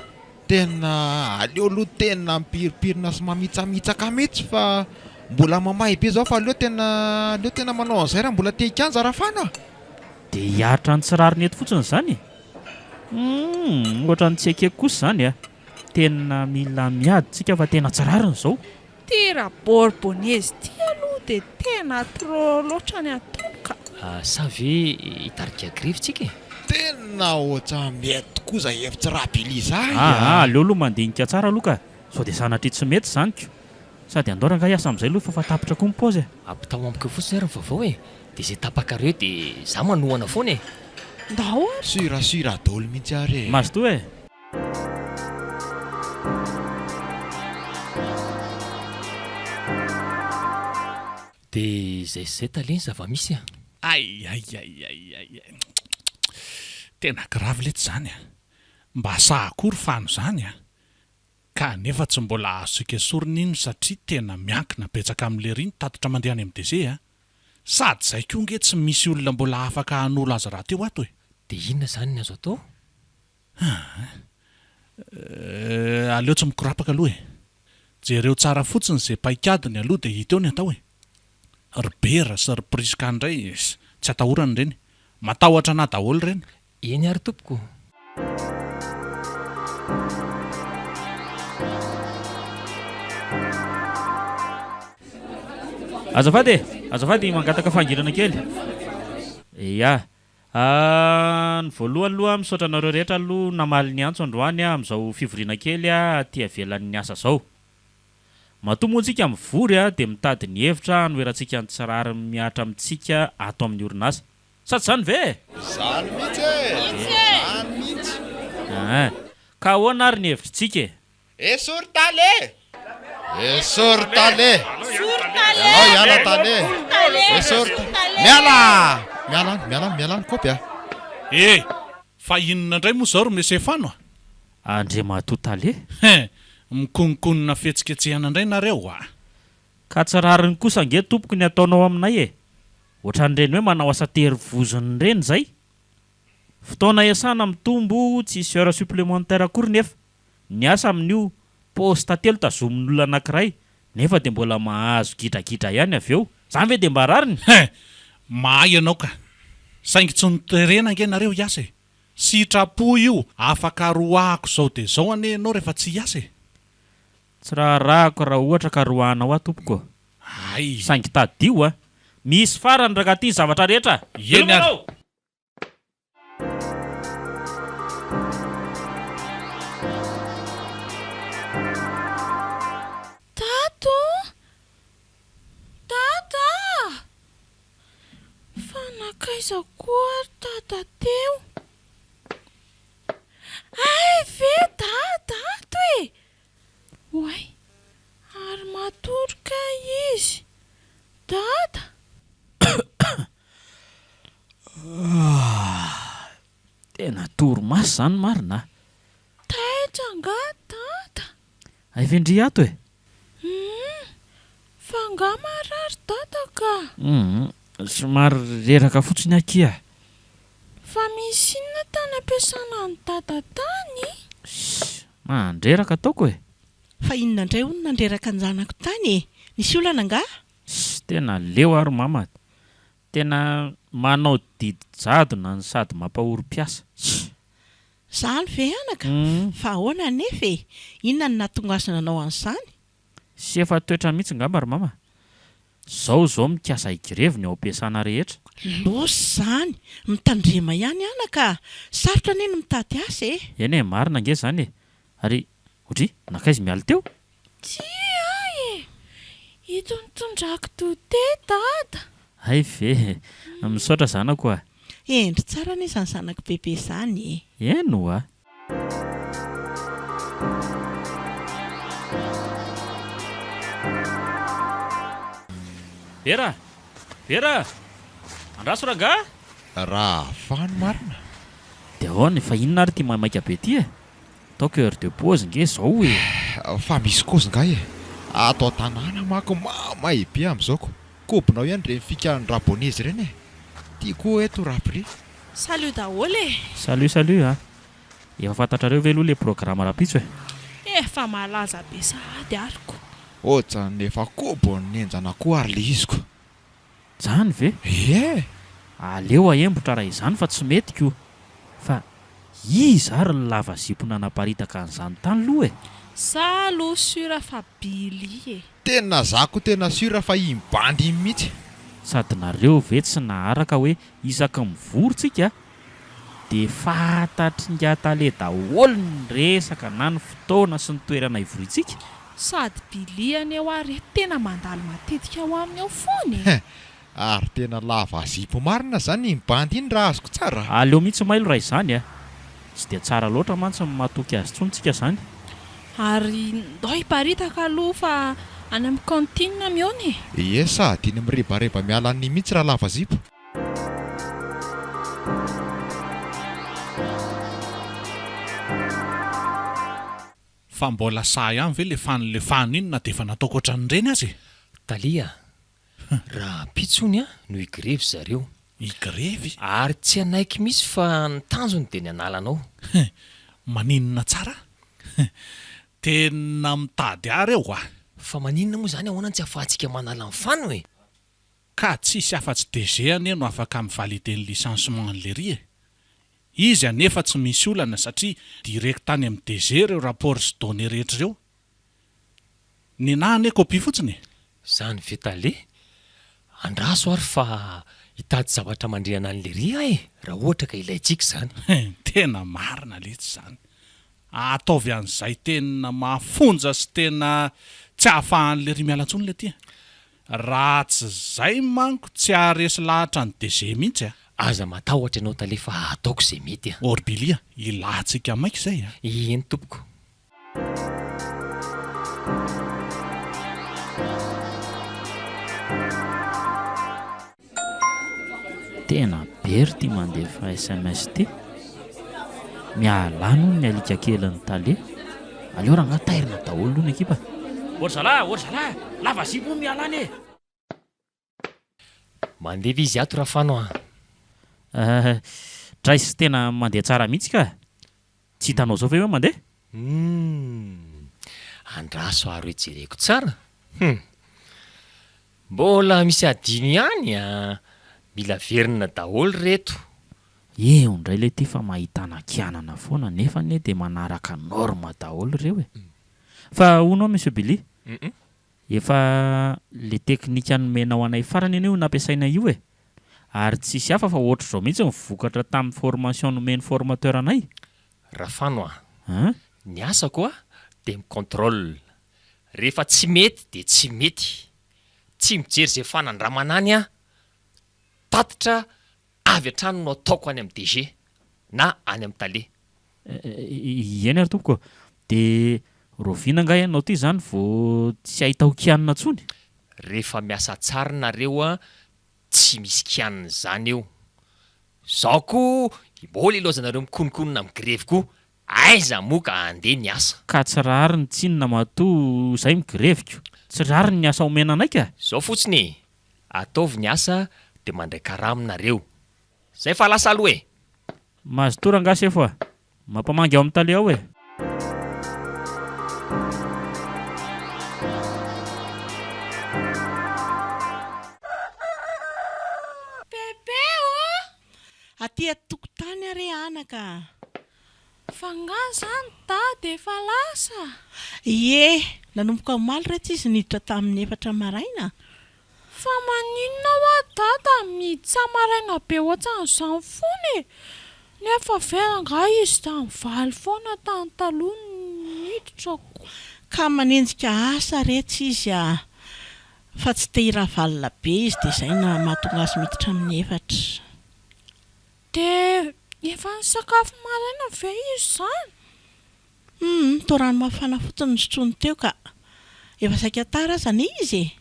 Tena aleo aloha tena mipirimpirina sy mamitsamitsaka mihitsy fa mbola mamay be zao fa aleo tena aleo tena manao an'izay raha mbola te hikanja Rafano a! Dia hiaritra ny tsy rariny eto fotsiny izany e! Humm ohatran'ny tsy ekeko kosa izany a! Tena mila miady tsika fa tena tsy rariny izao. Ty ra Borbonese ty aloha dia tena trop loatra ny ataony ka. Sa ve hitarika grevy tsika e? Tena ohatran'ny mety tokoa zay hevitry Rabily zay a! Aa aleo aloha mandinika tsara aloha ka, sao dia sanatria tsy mety izany ko! Sady andao rangahy hiasa amin'izay aloha fa efa tapitra koa ny paozy e! Ampitao amiko eo fotsiny ary ny vaovao e! Dia izay tapakareo dia za manohana foana e! Ndao ary. Sûr sûr daholo mihitsy ary e! Mazotoa e! Dia izay sy izay tale ny zava-misy a! Aiaiaiaiai. Tena grave letsy zany a! Mba sahy koa ry Fano zany a! Ka nefa tsy mbola azontsika esorina iny satria tena miankina betsaka amin'i Lery ny tatitra mandeha any amin'ny DG a! Sady zay koa nge tsy misy olona mbola afaka hanolo azy rahateo ato e! Dia inona izany ny azo atao? Aa! Aleo tsy mikorapaka aloha e! Jereo tsara fotsiny ze paikadiny aloha dia hita eo ny atao e! Ry Bera sy ry Prisca indray tsy atahorana ireny. Matahotra anah daholo ireny. Eny ary tompoko. Azafady e! Azafady mangataka fangirana kely. Ya. Ny voalohany aloha misaotra anareo rehetra aloha namaly ny antso androany amin'izao fivoriana kely aty avelan'ny asa izao. Matoa moa tsika mivory dia mitady ny hevitra hanoherantsika ny tsy rariny mihatra amintsika ato amin'ny orinasa. Sa tsy izany ve e? Izany mihitsy e! Izany mihitsy! Aa. Ka ahoana ary ny hevitritsika e? Esory tale! Esory tale! Ianao hiala tale! Esory tale! Miala! Miala any, miala any, miala any kopy a! Eh! Fa inona indray moa izao ry Monsieur Fano a? Andriamatoa Tale? Hein! Mikononkonona fihetsiketsehana indray nareo a! Ka tsy rariny kosa ange tompoko ny ataonao aminay e! Ohatran'ireny hoe manao asa tery vozony ireny izay! Fotoana iasana mitombo tsisy heure supplémentaire akory nefa Ny asa amin'io, poste telo tazomin'olona anankiray, nefa dia mbola mahazo gidragidra ihany avy eo. Izany ve dia mba rariny? Hein! Mahay ianao ka! Saingy tsy noterena ange nareo hiasa e! Sitrapo io, afaka roahako izao dia izao anie ianao rehefa tsy hiasa e! Tsy raharahako raha ohatra ka roahanao aho tompoko ô! Hay! Saingy tadidio a! Misy farany rangahy ity ny zavatra rehetra! Eny Veloma ary! ianao! Tato o! Dada a! Fa nankaiza koa ary Dada teo? Hay ve Dada ato e! Oay, ary matory kay izy! Dada! Tena torimaso izany marina a! Taitra angaha dada? Hay ve ndry ato e? Humm! Fa angaha marary dada ka? Humm! Somary reraka fotsiny akia. Fa misy inona tany ampiasana an'i dada tany? Ssss! Mandreraka ataoko e! Fa inona indray hono nandreraka an-janako tany e? Nisy olana angaha? Ssss! Tena leo aho ry mama a! Tena manao didy jadona no sady mampahory mpiasa. Ssss! Zany ve anaka? Fa ahoana anefa e? Inona no nahatonga azy nanao an'izany? Sy efa toetra mihitsy ngamba ry mama. Zao zao mikasa higrevy ny ao am-piasana rehetra. Loza izany! Mitandrema ihany anaka a! Sarotra anie ny mitady asa e! Eny e, marina ange izany e! Ary, odry, nankaiza mialy teo? Tsia e! Ito nitondrako dote dada. Hay ve e! Misaotra zanako a! Hendry tsara anie izany zanak'i bebe izany e! Eny oa! Bera! Bera! Andraso rangaha! Raha fano marina. Dia ahoana e? Fa inona ary ity maimaika be ity e? Ataoko heure de pause nge zao e! Fa misy kozy nga e! Ato an-tanàna manko mamay be amizao ko! Kobonao ihany ireny fikan-dRabonezy ireny e! Ty koa eto Rapri. Salut daholo e! Salut salut a! Efa fantatrareo ve aloha le programme rahampitso e? Efa malaza be sahady ary ko! Ohatran'ny efa kobon'ny henjana koa ary le izy ko! Zany ve? Ie! Aleo ahembotra raha izany fa tsy mety ko! Fa iza ary ny lava zipo nanaparitaka an'izany tany loha e? Za aloha sûr fa Billy e! Tena za ko tena sûr fa iny bandy iny mihitsy. Sady nareo ve tsy naharaka hoe isaky ny mivory tsika de fantatr'ingahy tale daholo ny resaka na ny fotoana sy ny toerana hivoriantsika? Sady Billy anie hoa re tena mandalo matetika ao aminy ao foana e! Ary tena lava zipo marina zany iny bandy iny raha azoko tsara a! Aleo mihitsy mailo raha izany a! Tsy dia tsara loatra mantsy ny matoky azy intsony tsika zany. Ary ndao hiparitaka aloha fa any amin'ny cantine mihaona e! Ie sady iny mirebareba miala an'iny mihitsy raha lava zipo. Fa mbola sahy ihany ve le fanilefahana iny na dia efa nataoko ohatran'ireny aza e? Tale a! Rahampitso hono no higrevy zareo. Higrevy? Ary tsy hanaiky mihitsy fa ny tanjony dia ny hanala anao. Hein! Maninona tsara? Hein! Tena mitady ahy reo a! Fa maninona moa izany ahoana no tsy ahafahantsika manala an'i Fano e? Ka tsisy afa-tsy DG anie no afaka mi-valider ny licenciement an'i Lery e! Izy anefa tsy misy olana satria direct any amin'ny DG ireo rapport sy données rehetra ireo. Nenah anie copie fotsiny e! Zany ve tale? Andraso ary fa hitady zavatra mandrehana an'i Lery aho e! Raha ohatra ka ilaintsika izany. Tena marina letsy izany. Ataovy an'izay tena mafonja sy tena tsy ahafahan'i Lery miala intsony le ty e! Raha tsy zay manko tsy haharesy lahatra ny DG mihitsy a! Aza matahotra ianao tale fa ataoko izay mety a! Orbilia, ilantsika maika izay a! Eny tompoko. Tena be ry ty mandefa sms ty. Miala any hono ny alika kelin'ny tale. Aleo rangahy tairina daholo aloha ny ekipa. Ô ry zalahy, ô ry zalahy, lava zipo hono miala any e! Mandeha ve izy ato Rafano a? Eh, Trace tena mandeha tsara mihitsy ka! Tsy hitanao zao ve hoe mandeha? Humm! Andraso ary hoe jereko tsara. Hum! Mbola misy adino ihany a! Mila averina daholo reto. Eo indray le ty fa mahita anakianana foana nefa anie de manaraka norme daholo ireo e! Fa hono hoa Monsieur Billy, efa le teknika nomenao anay farany anie io nampiasainay io e! Ary tsisy hafa fa ohatr'izao mihitsy ny vokatra tamin'ny formation nomen'ny formateur anay. Rafano a! Hein? Ny asako a dia mi-contrôle. Rehefa tsy mety dia tsy mety. Tsy mijery izay fanandramana any aho. Tatitra avy hatrany no ataoko any amin'ny DG na any amin'ny tale. Eny ary tompoko. Dia rahoviana angaha ianao ity izany vao tsy hahita ho kianina intsony? Rehefa miasa tsara nareo a, tsy misy kianina izany eo. Zao koa mbola ilaozanareo mikononkonona migrevy koa. Aiza moa ka handeha ny asa. Ka tsy rariny tsinona matoa zay migrevy ko. Tsy rariny ny asa omena anay ka. Zao fotsiny e, ataovy ny asa de mandray karama nareo. Zay fa lasa aloha e! Mazotoa rangahy sefo a! Mampamangy ao amin'ny tale ao e! Bebe ô! Aty an-tokotany aho re anaka a! Fa nga zany dada efa lasa? Ie, nanomboka omaly re tsy izy niditra tamin'ny efatra maraina. Fa maninona hoa dada miditra maraina be ohatran'izany foana e? Nefa ve angaha izy tamin'ny valo foana tany taloha no niditra ko? Ka manenjika asa re tsy izy a! Fa tsy te hiravalona be izy dia izay no mahatonga azy miditra amin'ny efatra. Dia efa nisakafo maraina ve izy izany? Humm, toa rano mafana fotsiny no sotroiny teo ka. Efa saika tara aza anie izy e!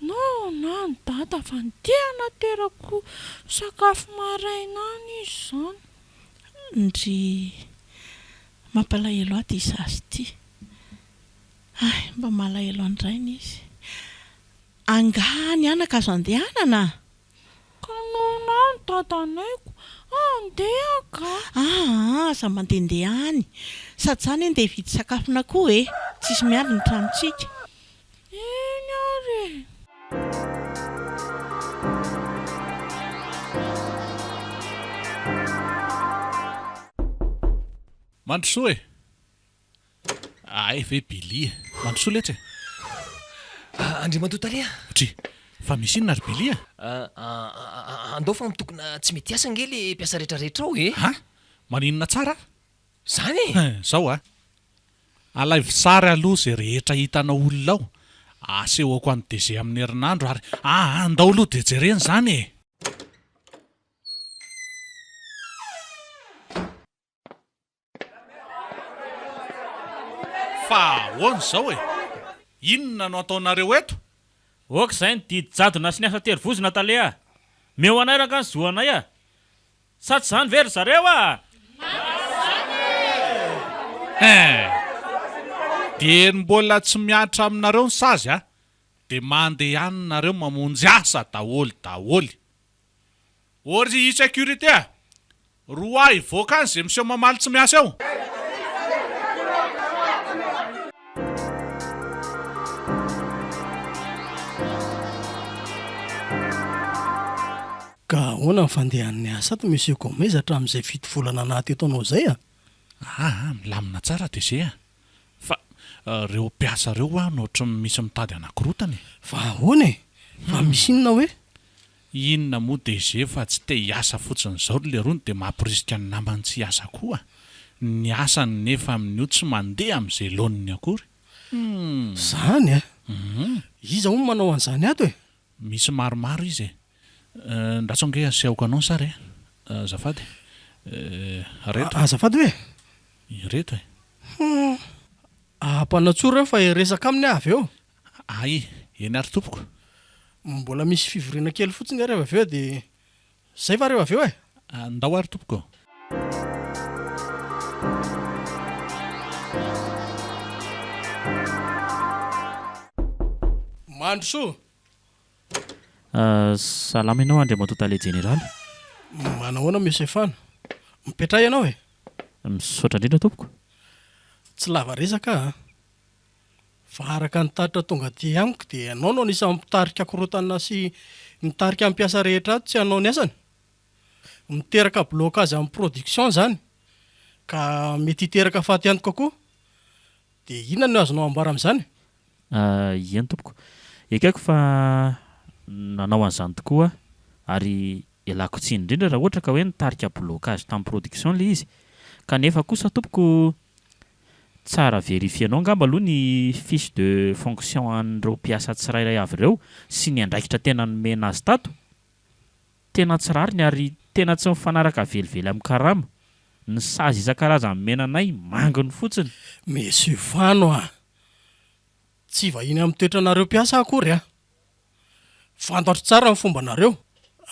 Non non dada fa ndeha hanaterako sakafo maraina any izy izany. Ndry, mampalahelo ahy ity zaza ity. Hay, mba malahelo an-drainy izy. Angaha ny anaka azo andehanana? Ka noana any dadanay ko, andeha ka! Aa, aza mandehandeha any. Sady za anie ndeha hividy sakafon'akoho e! Tsisy miandry ny tranontsika. Eny ary e! Mandrosoa e! Hay ve Billy e! Mandrosoa letsy e! Andriamatoa Tale a! Dry! Fa misy inona ry Billy a? Andao fa mitokona tsy mety hiasa ange le mpiasa retraretra ao e! An! Maninona tsara? Zany e! Hein! Zao a! Alaivo sary aloha ze rehetra hitanao olona ao, asehoko an'i DG amin'ny herinandro ary aa andao aloha de jerena izany e! Fa ahoana izao e? Inona no ataonareo eto? Ok izay ny didy jadona sy ny asa terivozona tale a! Meo anay rangah ny zo anay a! Sa tsy izany ve ry zareo a! Hein! Dieny mbola tsy mihatra aminareo ny sazy a! Dia mandeha any nareo mamonjy asa daholo daholo! Ô ry sécurité a! Roahy hivoaka any ze miseho mamaly tsy miasa eo! Ka ahoana ny fandehan'ny asa ato Monsieur Gomez hatramin'izay fito volana naha teto anao izay a? Aa milamina tsara DG a! Fa reo mpiasa reo hoa no ohatran'ny misy mitady hanakorotana e! Fa ahoana e? Fa misy inona hoe? Inona moa DG fa tsy te hiasa fotsiny izao ry lerony dia mamporisika ny namany tsy hiasa koa. Ny asany nefa amin'io tsy mandeha amin'izay laoniny akory. Humm. Zany a! Iza hono manao an'izany ato e? Misy maromaro izy e. Ndraso ange asehoko anao ny sary e. Azafady. Ireto. Azafady hoe? Ireto e. Humm. Ampanatsory ireo fa hiresaka aminy aho avy eo. Hay, eny ary tompoko. Mbola misy fivoriana kely fotsiny ary avy eo dia zay va reo avy eo e! Ndao ary tompoko. Mandrosoa! Salama ianao Andriamatoa Tale Jeneraly. Manahoana Monsieur Fano? Mipetraha ianao e! Misaotra indrindra tompoko. Tsy lava resaka aho an! Fa araka ny tatitra tonga aty amiko dia ianao no anisan'ny mpitarika korontana sy mitarika ny mpiasa rehetra ato tsy hanao ny asany. Miteraka blocage amin'ny production izany ka mety hiteraka fatiantoka koa. Dia inona no azonao ambara amin'izany? Eny tompoko. Ekeko fa nanao an'izany tokoa aho ary ialako tsiny indrindra raha ohatra ka hoe nitarika blocage tamin'ny production ilay izy. Kanefa kosa tompoko Tsara verifier-nao angamba aloha ny fiche de fonction an'ireo mpiasa tsirairay avy ireo sy ny andraikitra tena nomena azy tato. Tena tsy rariny ary tena tsy mifanaraka velively amin'ny karama. Ny sazy isan-karazany nomena anay manginy fotsiny. Monsieur Fano a! Tsy vahiny amin'ny toetranareo mpiasa akory a! Fantatro tsara ny fombanareo.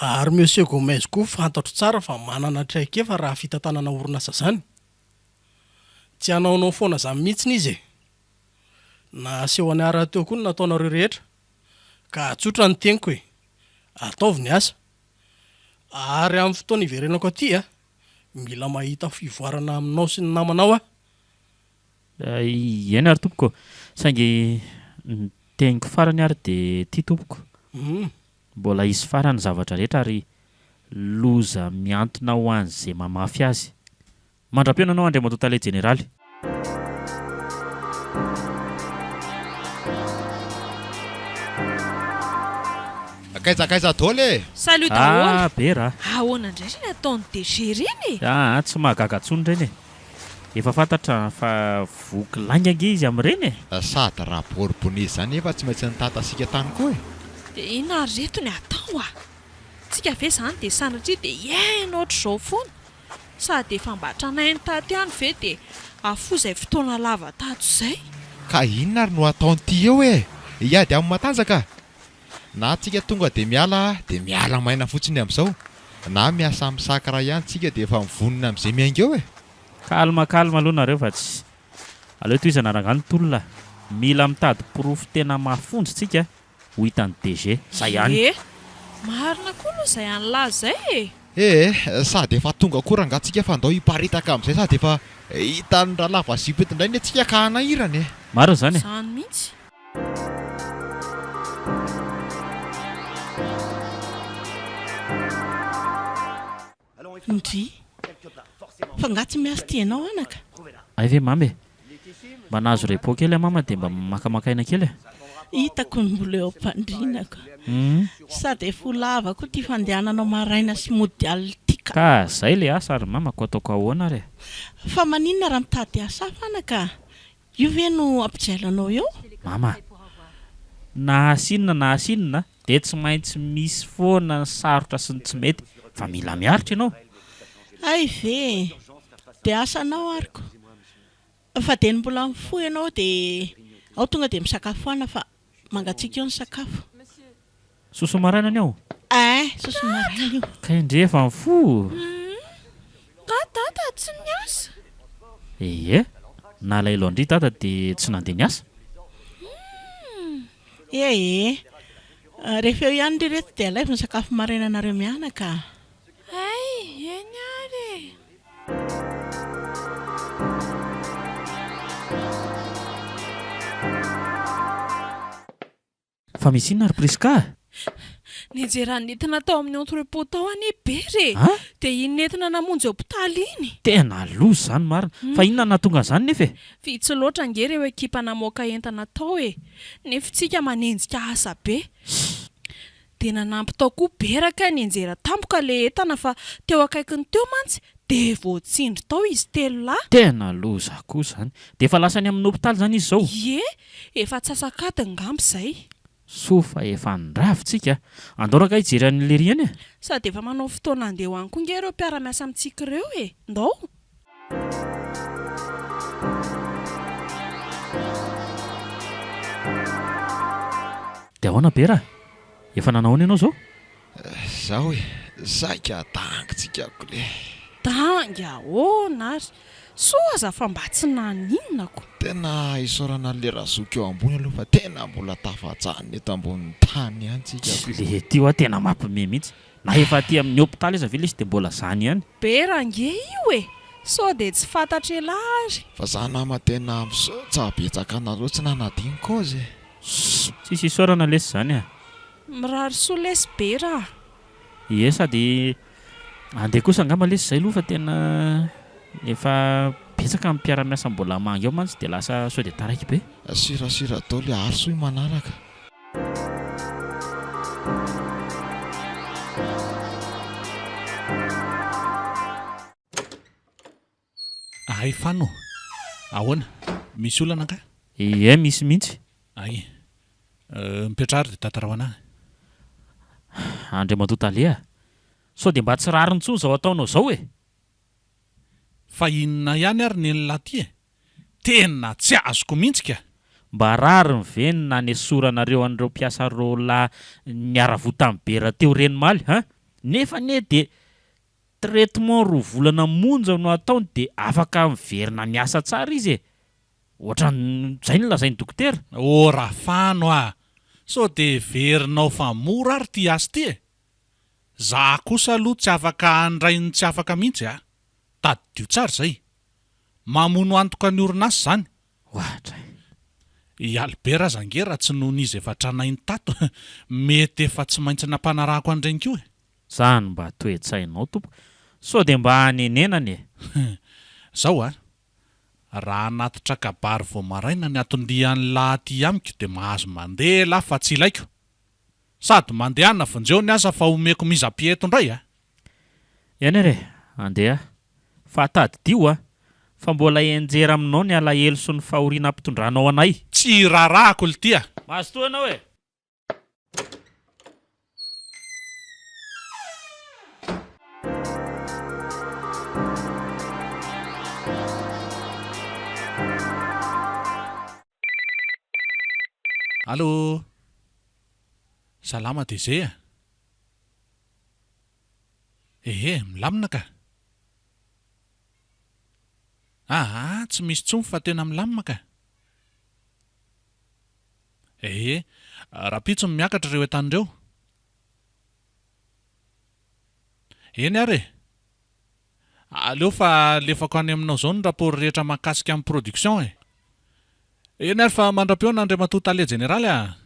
Ary Monsieur Gomez koa fantatro tsara fa manana traikefa raha fitantanana orinasa zany. Tsy hanaonao foana izany mihitsiny izy e! Nasehony ahy rahateo koa ny nataonareo rehetra, ka tsotra ny teniko e! Ataovy ny asa. Ary amin'ny fotoana hiverenako aty a, mila mahita fivoarana aminao sy ny namanao aho. Eny ary tompoko, saingy ny teniko farany ary dia ity tompoko, mbola hisy farany ny zavatra rehetra ary loza mihantona ho an'izay mamafy azy. Mandra-pihaona anao Andriamatoa Tale Jeneraly. Akaiza akaiza daholo e! Salut daholo! Ah Bera a! Ahoana indray ireny ataon'ny DG ireny e? Aa tsy mahagaga intsony ireny e! Efa fantatra fa voky lainga ange izy amin'ireny e! Sady raha Bourbonnais izany efa tsy maintsy nitatasika tany koa e! Dia inona ary ireto ny atao a? Tsika ve izany dia sanatria dia hiaina ohatr'izao foana? Sady efa mba tranainy tato ihany ve dia afoy izay fotoana lava tato izay? Ka inona ary no ataon'ity eo e? Hiady amin'ny matanjaka? Na tsika tonga dia miala dia miala maina fotsiny amin'izao, na miasa amin'ny sacre ihany tsika dia efa mivonona amin'izay miainga eo e! Calme calme aloha nareo fa tsy aleo tohizana rangahy ny tolona. Mila mitady porofo tena mafonja tsika ho hitan'ny DG. Zay ihany. Ie! Marina koa aloha izay an'lah zay e! Ee, sady efa tonga koa rangaha tsika fa ndao hiparitaka amin'izay sady efa hitan'ny rahalahy vazipo eto indray anie tsika ka hanahirana e! Marina izany e! Izany mihitsy. Ndry! Fa nga tsy miasa ity ianao anaka? Hay ve mama e! Mba nahazo repos kely aho mama dia mba makamaka aina kely e! Hitako ny mbola eo am-pandriana ko. Sady efa ho lava koa ity fandehananao maraina sy mody alina ity ka. Ka zay le asa ry mama ko ataoko ahoana ary e! Fa maninona raha mitady asa hafa anaka? Io ve no hampijaly anao eo? Mama, na asa inona na asa inona dia tsy maintsy misy foana ny sarotra sy ny tsy mety fa mila miaritra ianao. Hay ve e! Dia asanao ary ko! Fa dia ny mbola mifoha ianao dia ao tonga dia misakafoana fa mangatsiaka eo ny sakafo. Soso maraina ny ao? Ein, soso maraina io. Kay ndry efa mifoha? Humm, nga dada tsy niasa? Ie, nalahelo an-dry dada dia tsy nandeha niasa. Humm. Ie e, rehefa eo ihany ry reto dia alaivo ny sakafo marainanareo mianaka a. Hay, eny ary e. Fa misy inona ry Prisca a? Nijery nentina tao amin'ny entrepot tao anie Bera e! An? Dia iny nentina namonjy hopitaly iny. Tena loza izany marina. Fa inona no nahatonga an'izany nefa e? Vitsy loatra ange ireo ekipa namoaka entana tao e! Nefa tsika manenjika asa be. Dia nanampy tao koa Bera kay nianjera tampoka ilay entana fa teo akaikiny teo mantsy dia voatsindry tao izy telolahy. Tena loza koa izany. Dia efa lasa any amin'ny hopitaly izany izy izao? Ie, efa antsasak'adiny ngamba izay. Soa fa efa nirava tsika. Andao rangahy hijery an'i Lery eny e! Sady efa manao fotoana handeha ho any koa nge ireo mpiara-miasa amintsika ireo e! Ndao! Dia ahoana Bera? Efa nanao ahoana ianao izao? Zaho e! Saika dangy tsika kle. Dangy ahoana ary? Soa aza fa mba tsy naninona ko. Tena isaorana an'le razoky eo ambony aloha fa tena mbola tafajanona eto ambonin'ny tany ihany tsika ko. Tsy le ty hoa tena mampime mihitsy. Na efa aty amin'ny hopitaly aza ve lesy dia mbola zany ihany. Bera ange io e! Sao dia tsy fantatr'elah ary. Fa za nama tena misaotsa betsaka anareo tsy nanadino kozy e. Tsisy isaorana lesy zany a. Mirary soa lesy Bera a! Ie sady andeha kosa angamba lesy zay aloha fa tena efa betsaka ny mpiara-miasa mbola hamangy ao mantsy dia lasa sao dia taraiky be. Sirasira daholo e, ary soa manaraka. Hay Fano, ahoana? Misy olana angaha? Ie, misy mihitsy. Hay. Mipetraha ary dia tantarao an'ahy. Andriamatoa Tale a! Sao dia mba tsy rariny intsony izao ataonao izao e? Fa inona ihany ary nen'lah ty e? Tena tsy azoko mihitsy ka! Mba rariny ve ny nanesoranareo an'ireo mpiasa roalahy niara-voa tamin'i Bera teo ireny omaly, hein? Nefa anie dia. Traitement roa volana monja no ataony dia afaka miverina miasa tsara izy e! Ohatran'izay no lazain'ny dokotera. Ô Rafano a! Sao dia heverinao fa mora ary ity asa ity e! Za kosa aloha tsy afaka handray ny tsy afaka mihitsy a! Tadidio tsara izay! Mamono antoka ny orinasa izany! Ohatra e! I Albert aza ange raha tsy noho n'izy efa tranainy tato, mety efa tsy maintsy nampanarahako an'ireny koa e! Zany mba toe-tsainao tompoko! Sao dia mba hanenenana e! Zao a! Raha hanatitra kabary vao maraina ny anton-dian'lah aty amiko dia mahazo mandeha elah fa tsy ilaiko! Sady mandehana vonjeo ny asa fa omeko mise à pied eto indray a! Eny re, andeha. Fa tadidio a! Fa mbola hianjera aminao ny alahelo sy ny fahoriana ampitondranao anay. Tsy raharahako lty a! Mazotoa ianao e! Allo! Salama DG a! Ehe, milamina ka! Aa, tsy misy intsony fa tena milamina ka! Ehe, rahampitso no miakatra ireo entana ireo. Eny ary e! Aleo fa alefako any aminao izao ny rapport rehetra mahakasika ny production e! Eny ary fa mandra-pihaona Andriamatoa Tale Jeneraly a!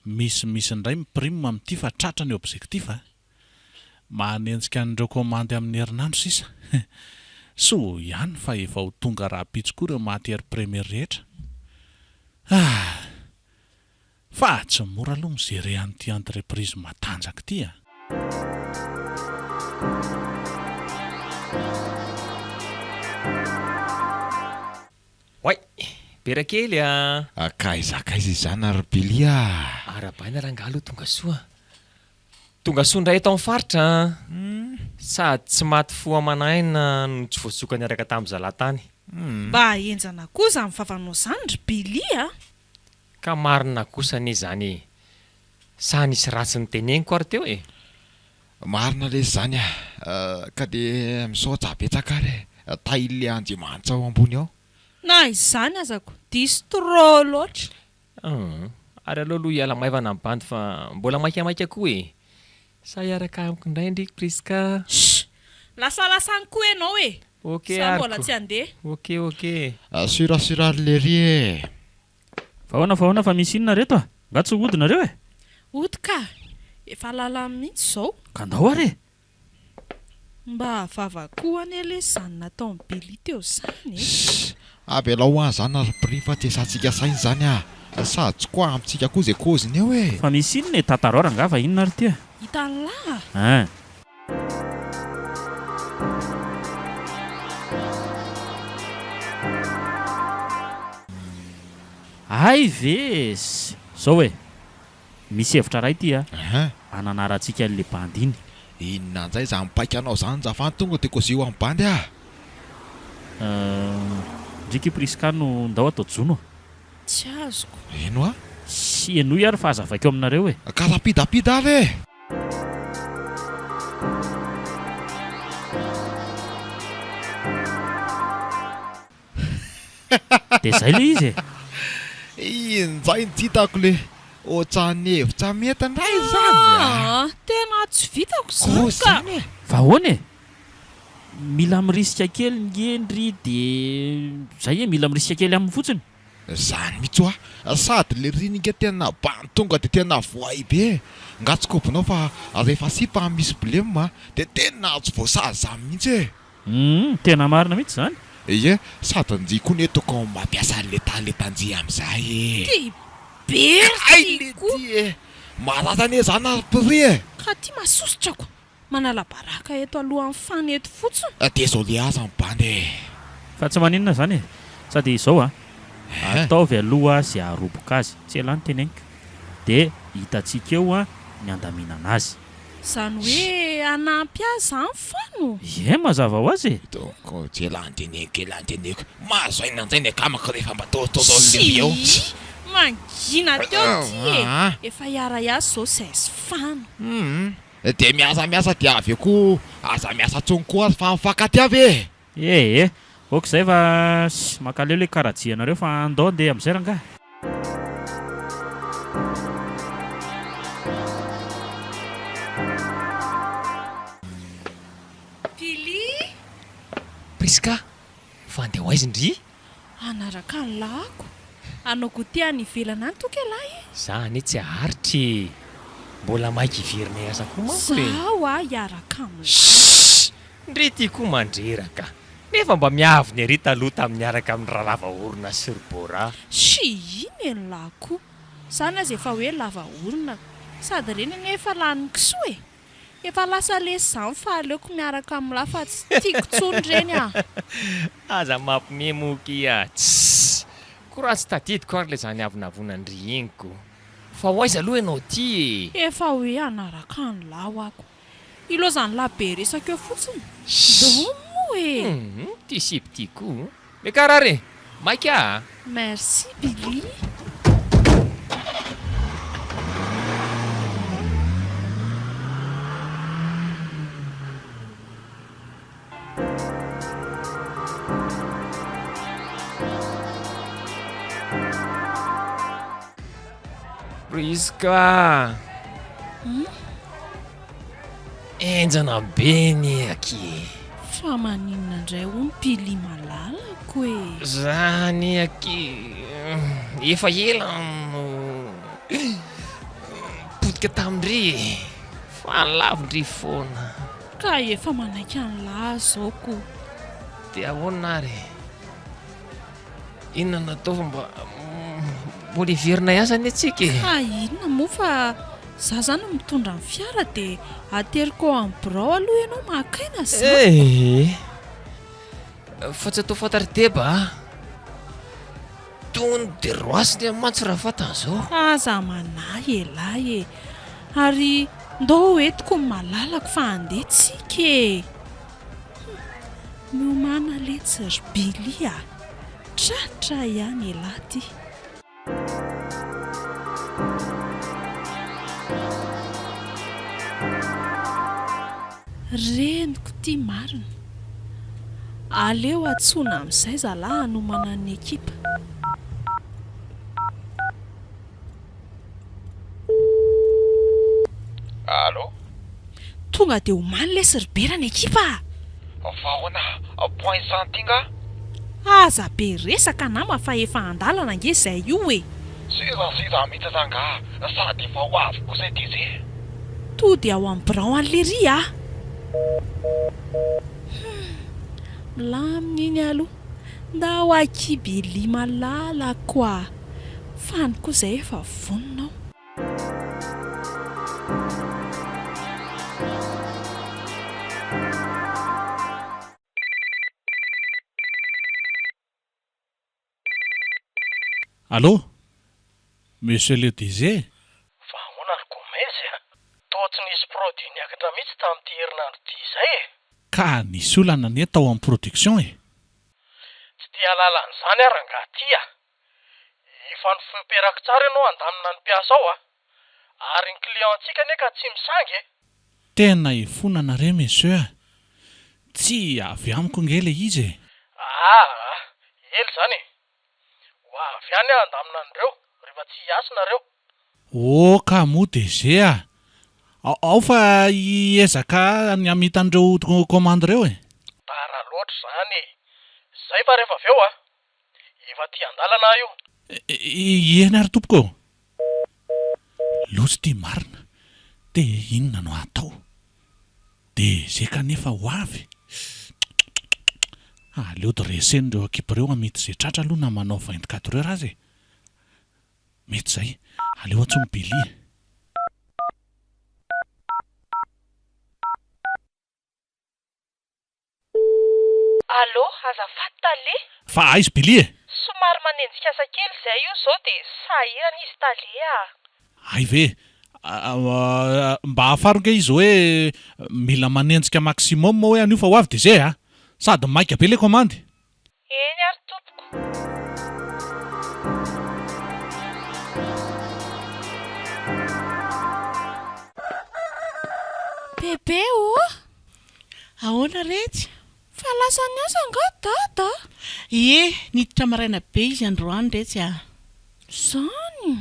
Misimisy indray ny prime amin'ity fa tratra ny objectif a! Manenjika an'ireo komandy amin'ny herinandro sisa. Soa ihany fa efa ho tonga rahampitso koa ireo matière première rehetra. Ah! Fa tsy mora aloha mi-gérer an'ity entreprise matanjaka ity a! Oay! Bera kely a! K'aiza k'aiza izany ry Billy a! Arahabaina rangahy aloha tonga soa. Tonga soa indray eto amin'ny faritra an! Sady tsy maty fo aman'aina no tsy voasoka niaraka tamin'ny zalahy tany. Mba henjana koa izany vavanao izany ry Billy a! Ka marina kosa anie izany e! Sa nisy ratsy noteneniko ary teo e? Marina lesy izany a! Ka dia misaotra betsaka ary e! Tahin'ilay Andriamanitra ao ambony ao. Na izany aza ko diso trop loatra. Humm, ary aleo aloha hiala maivana ny bandy fa mbola maikamaika koa e! Sa hiaraka amiko indray ndry Prisca? Shh! Lasalasa any koa ianao e! Ok Sa ary mbola ko! tsy handeha? Ok ok. Sur sur ary lery e! Fa ahoana fa ahoana fa misy inona reto a? Nga tsy hody nareo e? Hody ka! Efa lalany mihitsy izao. Ka ndao ary e! Mba vava koa anie lesy zany nataon'i Billy teo zany e! Shh! Avelao ho any zany ry Prix fa tsy esantsika saina izany ah! Sady tsy koa amintsika koa izay kôziny eo e! Fa misy inona e? Tantarao rangaha fa inona ary ity e? Hitan'lah a! Hein! Hay ve e! Zao e! Misy hevitra ray ty a! Ananarantsika an'le bandy iny. Inona njay zany paikanao zany zafany tonga de kozio am bandy ah! Euh, ndriky Prisca no ndao atao jono a! Tsy azoko. Ino ah? Sy henoy ary fa azavaiko aminareo e! Ka rapidapida ary e! Dia zay le izy e! Injay ny tsy hitako le ohatran'ny hevitra mety ndray izany a! Aa tena tsy vitako izany Koa ka! izany e! Fa ahoana e? Mila mirisika kely nge ndry de zay e, mila mirisika kely aminy fotsiny. Zany mitsy hoa, sady le riny nge tena bandy tonga de tena voay be e! Nga tsy kobonao fa rehefa sipa misy blem de tena tsy voasazy zany mihitsy e! Humm tena marina mihitsy izany. Ie, sady njy koa ne tokony mampiasa anle taletanjy amizay e. Ty be ry Kay ty le koa. ty e! Marary anie zany ary prix e! Ka ty masosotra ko! Manala baraka eto alohan'ny fan eto fotsiny. Désolé aza ny bandy e! Fa tsy maninona izany e! Sady izao a! Ataovy aloha ze haharoboka azy, tsy elah no teneniko, de hitantsika eo ny handaminana azy. Zany hoe hanampy ahy zany Fano? Ie, mazava ho azy e! Donc tsy elah ny teneniko, elah ny teneniko. Mahazo aina indray ny akamako rehefa mba torotoroin'ny lery eo. Tsia! Mangina teo ty e! Efa hiara-hiasa izao izay sy Fano. Hum. Dia miasa miasa dia avy eo koa aza miasa tsony koa ary fa mifankatiava e! Ee, ok izay fa mankaleo le karajia-nareo fa andao andeha amin'izay rangahy. Billy! Prisca, fa andeha ho aiza ndry? Hanaraka ny lahako. Hanao goûter any ivelany any toky ialahy e! Za anie tsy haharitra e! Mbola maika hiverina hiasa koa manko e! Za hoa hiaraka amin'lah. Shh! Ndry ty koa mandreraka. Nefa mba miavona ery taloha tamin'ny niaraka amin'i Ralava orona sy ry Bora. Shh! Iny e ny lahy koa. Zany aza efa hoe lava orona. Sady ireny anie efa lanin'ny kisoa e! Efa lasa lesy zany fa aleoko miaraka amin'lah fa tsy tiako tsony reny ah. Aza mampime moa kia tssy! Ko raha tsy tadidiko ary le zany avonavonan-dry iny ko! Fa ho aiza aloha ianao ty e? Efa hoe hanaraka an'lah ho ako. Ilaozan'lah be resaka eo fotsiny. Ndao moa e! Humm ty sipa ty ko! Miakara ary e! Maika a! Merci Billy. Prisca! Hum? Henjana be ny aky e! Fa maninona indray hono Pili malalako e? Zany aky efa ela no potika tamin-dry e! Fa lavin-dry foana. Ka efa manaiky an'lah zao ko. Dia ahoana ary e? Inona no atao fa mba mbola hiverina hiasa anie tsika e? Ka inona moa fa za zany mitondra ny fiara dia ateriko ao amin'ny birao aloha ianao maka aina za. Eh! Fa tsy atao fantatr'i Deba a! Tony dia roasiny mantsy raha fantany izao. Aza manahy elah e! Ary ndao hoentiko ny malalako fa handeha tsika e! Miomàna letsy ry Billy a! Tratra ihany elah ty. Reniko ty marina. Aleo antsoina amin'izay zalah hanomana ny ekipa. Allô? Tonga dia omaly lesy ry Bera ny ekipa a! Fa ahoana? Point santi nga? Aza be resaka nama fa efa andalana ange izay io e! Seza seza mihitsy rangaha sady efa ho avy kosa i DG. Tody ao amin'ny birao an'i Lery a! Hum! Milamina iny aloha. Ndao akia Billy malala ko a! Fany koa izay efa vonona aho. Allô? Monsieur le DG? Fa ahoana ry Gomez a? Toa tsy nisy produit niakatra mihitsy tamin'ity herinandro ity izay e! Ka nisy olana anie tao amin'ny production e! Tsy te hahalala an'izany aho rangahy ty a! Efa nofoimperako tsara ianao handamina ny mpiasa ao a! Ary ny client-ntsika anie ka tsy misangy e! Tena ifonana re monsieur a! Tsy avy amiko nge le izy e! Aa! Ela izany e! Ho avy ihany aho handamina an'ireo rehefa tsy hiasa nareo. Oh ka moa DG a! Ao fa hiezaka ny hamita an'ireo commande ireo e! Tara loatra izany e! Zay fa rehefa avy eo a! Efa aty an-dalana aho io. Eny ary tompoko ô! Loza ity marina! Dia inona no hatao? DG kanefa ho avy? Aleo dresena ireo ekipa ireo hamita izay tratra aloha na manao 24 heures aza e! Mety izay. Aleo antsoin'i Billy e! Allô, azafady tale. Fa aiza Billy e? Somary manenjika asa kely izay io izao dia sahirana izy tale a. Hay ve? Mba hafaro nge izy hoe mila manenjika maximum hoe anio fa ho avy DG a! Sady maika be le commande. Eny ary tompoko. Bebe ô! Ahoana retsy? Fa lasa niasa angaha Dada? Ie, niditra maraina be izy androany retsy a! Izany?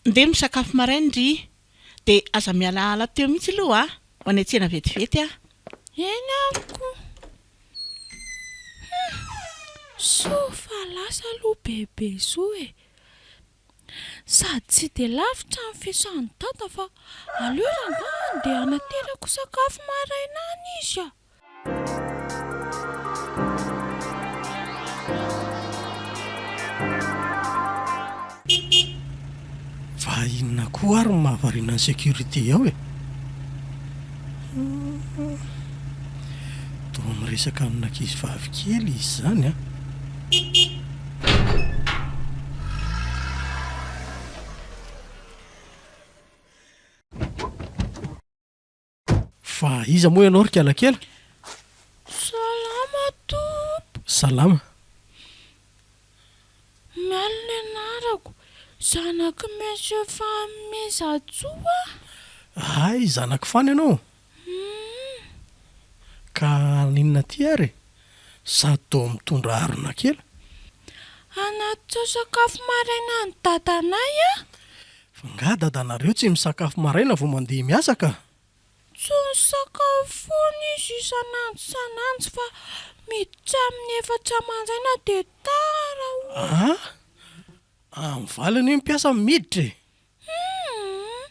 Ndeha misakafo maraina ndry, dia aza mialaala teo mihitsy aloha a! Ho any an-tsena vetivety aho. Eny ary ko! Hum! Soa fa lasa aloha Bebe soa e! Sady tsy dia lavitra ny fiasan'i Dada fa aleo rangahy andeha hanaterako sakafo maraina any izy a! Fa inona koa ary no mahavariana ny sécurité ao e? Hum, toa miresaka amin'ankizivavy kely izy izany an! Fa iza moa ianao ry kalakely? Salama tompoko. Salama. Mialy ny anarako. Zanak'i Monsieur Fanomezantsoa aho. Hay, zanak'i Fano ianao? Humm. Ka haninona aty ary e? Sady toa mitondra harona kely. Hanatitra sakafo maraina an'i dadanay aho. Fa nga dadanareo tsy misakafo maraina vao mandeha miasa ka? Tsy misakafo foana izy isan'andro isan'andro fa miditra amin'ny efatra maraina dia tara hono. Aa! Amin'ny valo anie ny mpiasa no miditra e! Humm!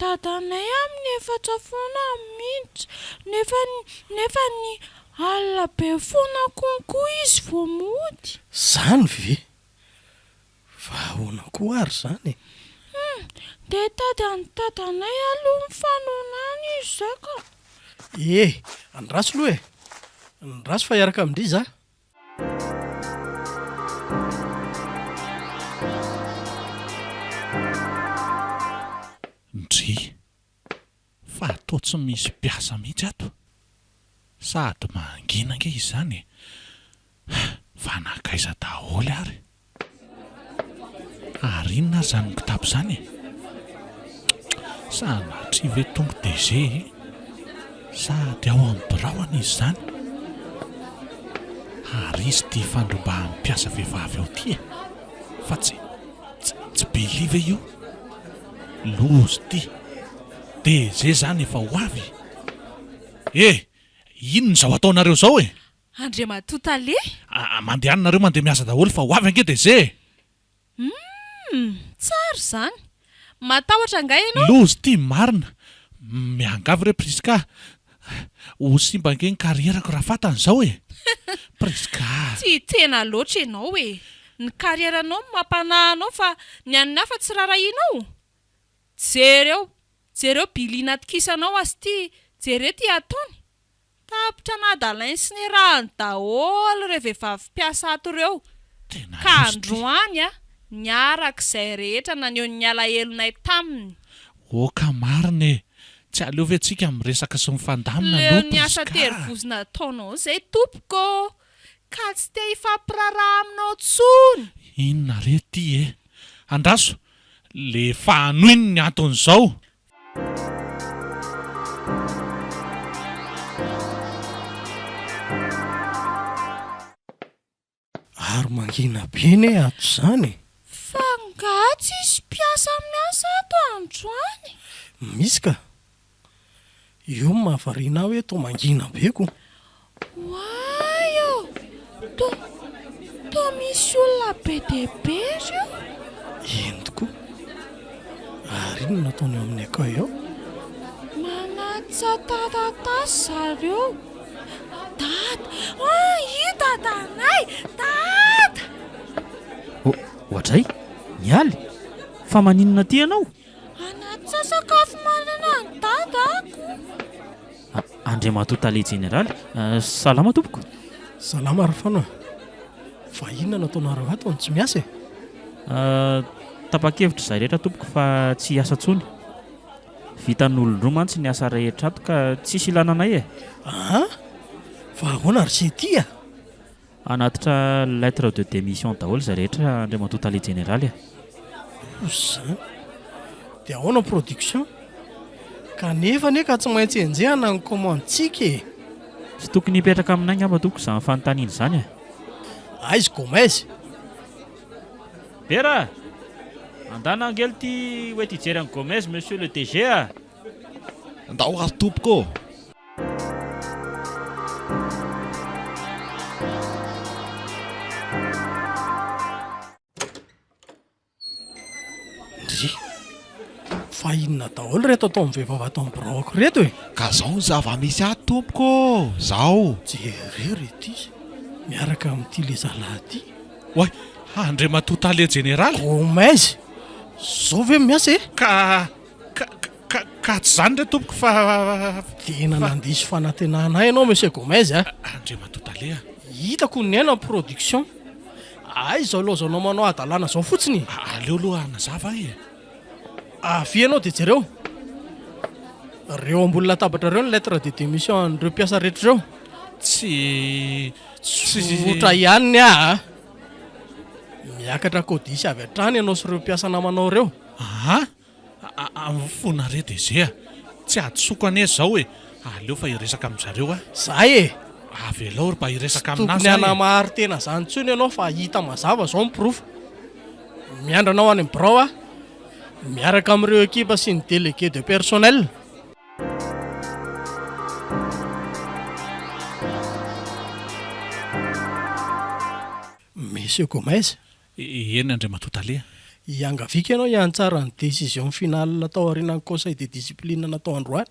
Dadanay amin'ny efatra foana no miditra nefa nefa ny alina be foana konko izy vao mody. Zany ve? Fa ahoana koa ary izany e? Hum! Dia hitady an'i dadanay aloha mifanona any izy izay ka! E! Andraso aloha e! Andraso fa hiaraka amin-dry za! Ndry! Fa toa tsy misy mpiasa mihitsy ato. Sady mangina ange izy izany e! Fa nankaiza daholo ary? Ary inona ary izany kitapo izany e? Sanatria ve Tompo DG e? Sady ao amin'ny birao anie izy izany. Ary izy ity fandrombahan'ny mpiasa vehivavy ao ity e! Fa tsy, tsy, tsy Billy ve io? Loza ity! DG zany efa ho avy? Eh! Inona izao ataonareo izao e? Andriamatoa Tale? Ah, mandehana nareo mandeha miasa daholo fa ho avy ange DG e! Humm! Tsara izany! Matahotra angaha ianao? Loza ity marina! Miangavy re Prisca! Ho simba ange ny carrière-ko raha fantany izao e! Prisca! Tia tena loatra ianao e! Ny carrière-nao no mampanahy anao fa ny an'ny hafa tsy rarahianao? Jereo! Jereo Billy natokisanao azy ity, jereo ity ataony! Tapitra nadalainy sy nerahany daholo ireo vehivavy mpiasa ato ireo Tena ka loza ity! androany a, niaraka izay rehetra naneho ny alahelonay taminy. Oka marina e! Tsy aleo ve tsika miresaka sy mifandamina Leo aloha ny asa Prisca a! terivozona ataonao izay tompoko ô! Ka tsy te hifampiraharaha aminao tsony! Inona re ty e! Andraso, le fahanoiny ny anton'izao! Ary mangina be anie ato izany e! Fa angaha tsisy mpiasa miasa ato androany? Misy ka! Io no mahavariana ahy hoe toa mangina be ko! Oay ô! Toa, toa misy olona be dia be ry io! Eny tokoa! Ary inona no ataony ao amin'ny accueil ao? Manatsa taratasy zareo! Dada! Ah, io dadanay! Dada! O, oadray! Mialy! Fa maninona aty ianao? Hanatitra sakafo maraina an'i Dada ako. Andriamatoa Tale Jeneraly, salama tompoko. Salama ry Fano a! Fa inona no ataonareo ato no tsy miasa e? Tapa-kevitra izahay rehetra tompoko fa tsy hiasa intsony. Vitan'olon-droa mantsy ny asa rehetra ato ka tsisy ilana anay e! Aa! Fa ahoana ry se ty a? Hanatitra lettre de démission daholo izay rehetra Andriamatoa Tale Jeneraly a! Ozy izany! Dia ahoana ny production? Kanefa anie ka tsy maintsy enjehana ny commande-tsika e! Tsy tokony hipetraka aminay angamba tompoko izany fanontaniana izany e! Aiza Gomez? Bera a! Andana angely ity hoety hijery an'i Gomez monsieur le DG a! Ndao ary tompoko ô! Ndry! Fa inona daholo ireto ataon'ny vehivavy ato amin'ny biraoko ireto e? Ka zao ny zava-misy ato tompoko ô! Zao! Jereo ry ity miaraka amin'ity le zalahy ity. Oay! Andriamatoa Tale Jeneraly! Gomez! Zao ve miasa e? Ka, ka, ka, ka tsy izany re tompoko fa, Tena nandiso fanantenana ahy ianao Monsieur Gomez a! Andriamatoa Tale a! Hitako ny niaina ny production. Aiza izao ilaozanao manao hadalana izao fotsiny e! Aleo aloha hanazava ahy e! Avia ianao dia jereo. Ireo ambony latabatra ireo ny lettre de démission an'ireo mpiasa rehetra ireo. Tsy, tsy. Tsotra ihany ny ahy a! Miakatra codis avy hatrany ianao sy ireo mpiasa namanao ireo. Aa! Mifona re DG a! Tsy hadisoako anie izao e! Aleo fa hiresaka amin-dry zareo aho. Zay e! Avelao ry mba hiresaka Tsy aminà tokony zay e! hanamaro tena zany intsony ianao fa hita mazava izao ny porofo. Miandry anao any amin'ny birao aho, miaraka amin'ireo ekipa sy ny délégué de personnel. Monsieur Gomez, Eny Andriamatoa Tale a. Iangaviako ianao hiantsara ny décision finale tao aorianan'ny conseil de discipline natao androany.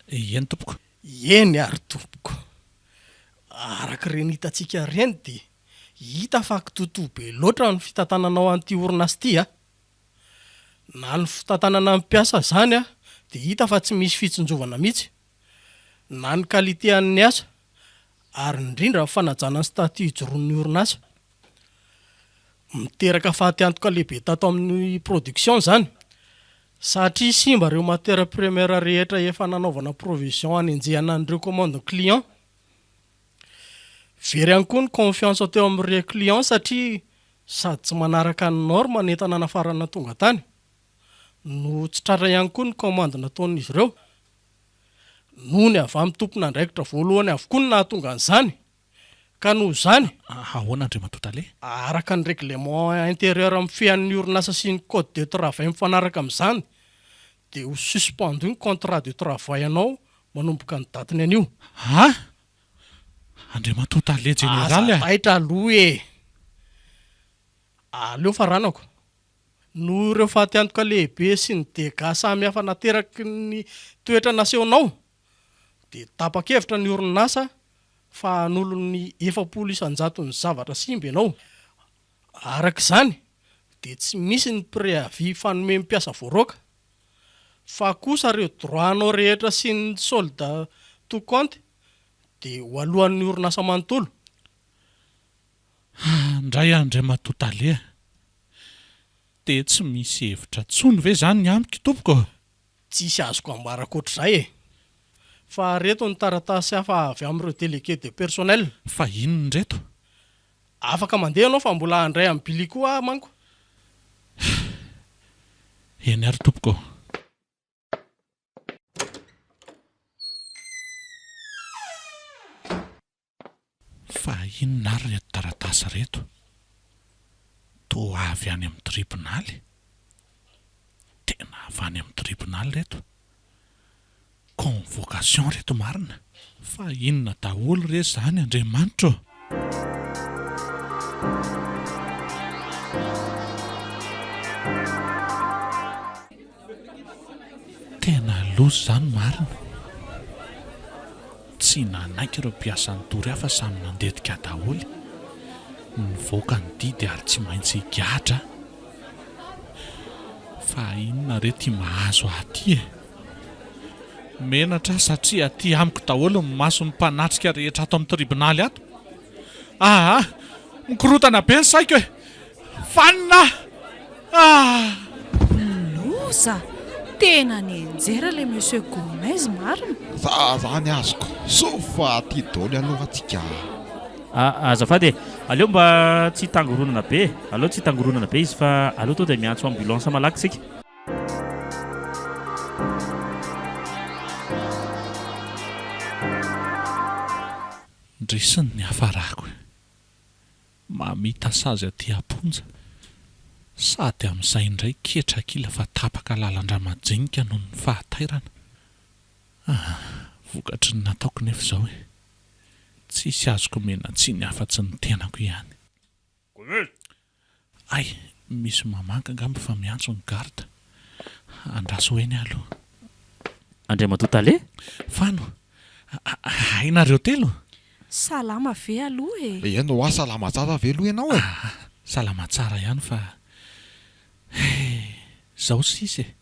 Eny tompoko. Eny ary tompoko. Araka ireny hitantsika ireny dia hita fa kitotoa be loatra ny fitantananao an'ity orinasa ity a. Na ny fitantanana ny mpiasa izany dia hita fa tsy misy fitsinjovana mihitsy. Na ny qualité an'ny asa ary indrindra ny fanajana ny statut ijoroan'ny orinasa. Miteraka fatiantoka lehibe tato amin'ny production izany satria simba ireo matière première rehetra efa nanaovana provision hanenjehana an'ireo commande client. Very ihany koa ny confiance teo amin'ireo client satria sady tsy manaraka ny norme ny entana nafarana tonga tany no tsy tratra ihany koa ny commande nataon'izy ireo. Noho ny avy amin'ny tompon'andraikitra voalohany avokoa no nahatonga an'izany. Ka noho izany, Ahoana Andriamatoa Tale? araka ny règlement intérieur mifehy an'ny orinasa sy ny code de travail mifanaraka amin'izany dia ho suspendu ny contrat de travail anao manomboka ny datiny anio. Ha? Andriamatoa Tale Jeneraly Aza a! taitra aloha e! Aleo faranako. Noho ireo fatiantoka lehibe sy ny dégâts samihafa nateraky ny toetra nasehonao dia tapa-kevitra ny orinasa fa hanolo ny 40 isan-jaton'ny zavatra simba ianao. Araka izany dia tsy misy ny préavis fanome mpiasa voaroaka, fa kosa ireo droit-nao rehetra sy ny solde tout compte dia ho aloan'ny orinasa manontolo. Handray Andriamatoa Tale a! Dia tsy misy hevitra intsony ve izany ny amiko tompoko? Tsisy azoko ambara ankoatr'izay e! Fa reto ny taratasy hafa avy amin'ireo délégué de personnel. Fa inona ireto? Afaka mandeha ianao fa mbola handray an'i Billy koa aho manko. Eny ary tompoko ô. Fa inona ary ireto taratasy ireto? Toa avy any amin'ny tribonaly? Tena avy any amin'ny tribonaly ireto? Convocation ireto marina? Fa inona daholo re izany Andriamanitra ô? Tena loza izany marina. Tsy nanaiky ireo mpiasa nitory ahy fa samy nandetika daholo. Nivoaka ny didy ary tsy maintsy higadra aho. Fa inona re ity mahazo ahy ity e? Menatra aho satria aty amiko daholo ny mason'ny mpanatrika rehetra ato amin'ny tribonaly ato. Aa! Mikorontana be ny saiko e! Vanona aho! Ah! Loza! Tena nianjera ilay monsieur Gomez marina. Za zany azoko. Soa fa aty dôly aloha tsika. Ah, azafady e! Aleo mba tsy hitangoronana be e! Aleo tsy hitangoronana be izy fa aleo tonga dia miantso ambulance malaky isika. Ndrisy ny niafarako e! Mamita sazy aty am-ponja, sady amin'izay indray ketrak'ila fa tapaka lalan-dramajinika noho ny fahatairana. Ah, vokatry ny nataoko nefa izao e! Tsisy azoko omena tsiny afa-tsy ny tenako ihany. Hay, misy mamangy angamba fa miantso ny garde. Andraso ho eny aho aloha. Andriamatoa Tale? Fano, hay nareo telo? Salama ve aloha e? Eny hoa, salama tsara ve aloha ianao e? Aa, salama tsara ihany fa he, zao sisa e!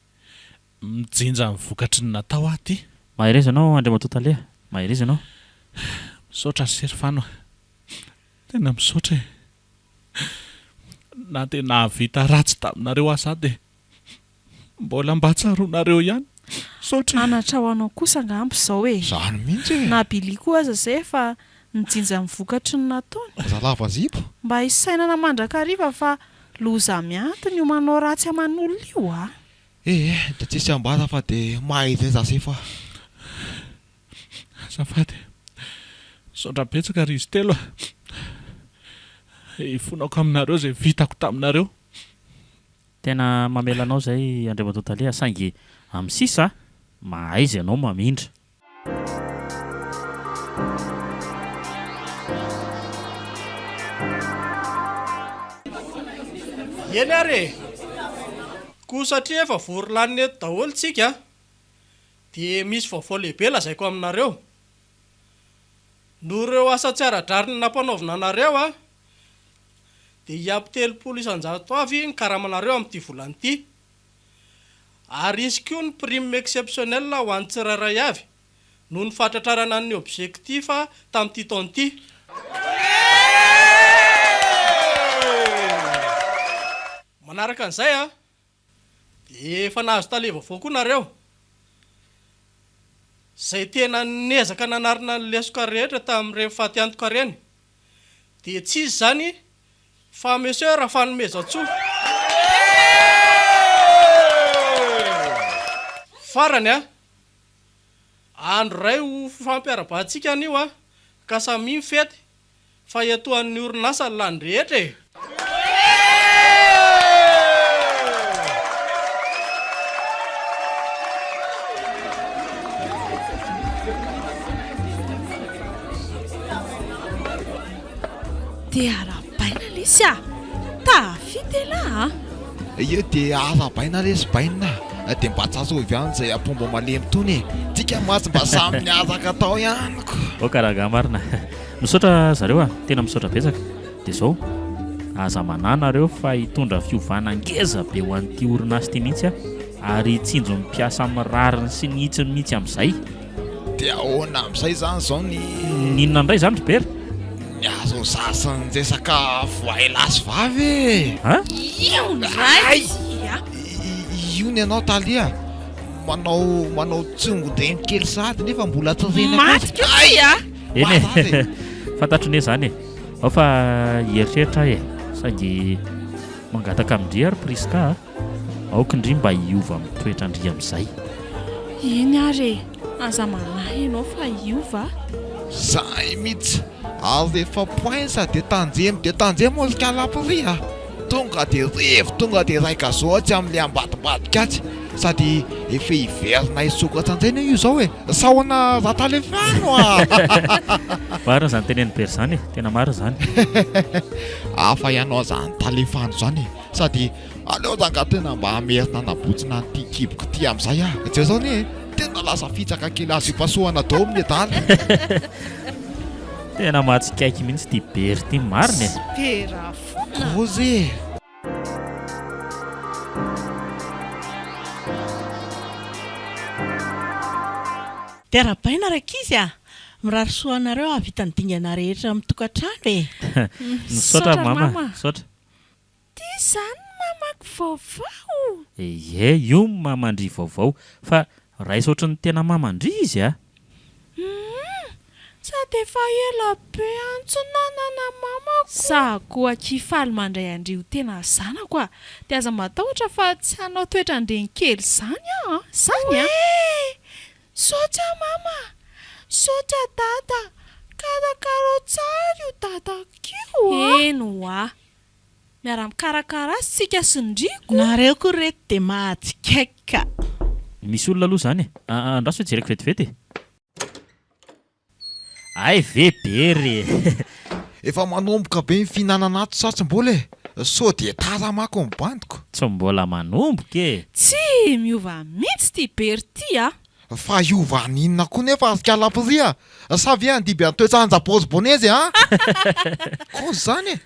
Mijinja ny vokatry ny natao aho ty. Mahereza ianao Andriamatoa Tale a! Mahereza ianao. Misaotra ry Serfano a! Tena misaotra e! Na dia nahavita ratsy taminareo aza aho dia mbola mba tsaroanareo ihany. Misaotra e! Anatra ho anao kosa angamba izao e! Izany mihitsy e! Na Billy koa aza izay efa nijinja ny vokatry ny nataony. Aza lava zipo. Mba hisainana mandrakariva fa loza miantona io manao ratsy aman'olona io a! Ee, dia tsisy ambara fa dia mahay izay za sefa. Azafady e. Misaotra betsaka ry izy telo a. Ifonako aminareo izay vitako taminareo. Tena mamela anao izay Andriamatoa Tale a, saingy amin'ny sisa mahaiza ianao mamindra. Eny ary e! Koa satria efa vory lanina eto daholo tsika dia misy vaovao lehibe lazaiko aminareo. Noho ireo asa tsy ara-drariny nampanaovina anareo dia hiampy 30 isan-jato avy ny karamanareo amin'ity volana ity. Ary hisy koa ny prime exceptionnelle ho an'ny tsirairay avy noho ny fahatratrarana ny objectif tamin'ity taona ity. Manaraka an'izay an, dia efa nahazo tale vaovao koa nareo, izay tena niezaka nanarina ny lesoka rehetra tamin'ireny fatiantoka ireny, dia tsy iza izany Fa Monsieur Rafanomezantsoa. Farany a! Andro iray ho fifampiarabantsika anio a! Ka samia mifety fa iantohan'ny orinasa ny lany rehetra e! Dia arahabaina lesy a! Tafita elah a! Io dia arahabaina lesy bainina a! Dia mba tsarovy ihany izay ampomba malemy tony e! Tsika mantsy mba samy niaraka tao ihany ko! Ok rangahy marina. Misaotra zareo a! Tena misaotra betsaka. Dia izao, aza manahy nareo fa hitondra fiovana ngeza be ho an'ity orinasa ity mihitsy aho ary hitsinjo ny mpiasa amin'ny rariny sy ny hitsiny mihitsy amin'izay. Dia ahoana amin'izay izany izao ny. Ny inona indray izany ry Bera? Ny azo za sy ny resaka voay lahy sy vavy e! An? Io indray ity a! Io ny anao Tale a! Manao manao tsongon-dreny kely sahady nefa mbola tsy reny akory. Maty koa ity a! Eny e! Fantatro ne izany e! Ao fa hieritreritra aho e! Saingy mangataka amin-dry aho ry Prisca a! Aoka ndry mba hiova amin'ny toetran-dry amin'izay. Eny ary e! Aza manahy ianao fa hiova a! Zay mitsy! Ary rehefa poinsa dia tanjemo dia tanjemo ry kalapry a! Tonga dia revo tonga dia iray gazo atsy amin'ilay ambadimbadika atsy! Sady efa hiverina hisokatra indray anie io izao e! Sahona Ratalefano a! Marina izany tenenin'i Bera izany e! Tena marina izany. Hafa ianao izany Talefano izany e! Sady aleo rangahy tena mba hamerina hanabotsina an'ity kiboko ity amin'izay aho. Jereo izao anie e! Tena lasa fitsaka kely azo ipasohana daholo ny adala. Tena mahatsikaiky mihitsy ity Bera ity marina e! Bera foana. Kozy e! Dia arahabaina rankizy a! Mirary soa anareo hahavita ny dingana rehetra amin'ny tokantrano e! Misaotra mama, misaotra. Ty zany ny mamako vaovao? Ie, io ny maman-dry vaovao. Fa raiso ohatry ny tena maman-dry izy a! Humm! Sady efa ela be any tsy nanana mamako. Za koa akia faly mandray an-dry ho tena zanako a! Dia aza matahotra fa tsy hanao toetran-dreny kely zany aho an! Zany an! Hoe! Misaotra mama! Misaotra dada, karakarao tsara io dadako io a! Eny ho'a. Miara-mikarakara azy tsika sy ndry ko! Nareo koa reto dia mahatsikaiky ka! Misy olona aloha izany e! Andraso hoe jereko vetivety e! Hay ve be re! Efa manomboka be ny fihinanana ato sa tsy mbola e? Sao dia tara manko ny bandiko. Tsy mbola manomboka e! Tsy miova mihitsy ity Bery ity a! Fa hiova haninona koa nefa ry kalapiry a! Sa ve handiby an'toetran-jabozy bonezy a! Kozy zany e!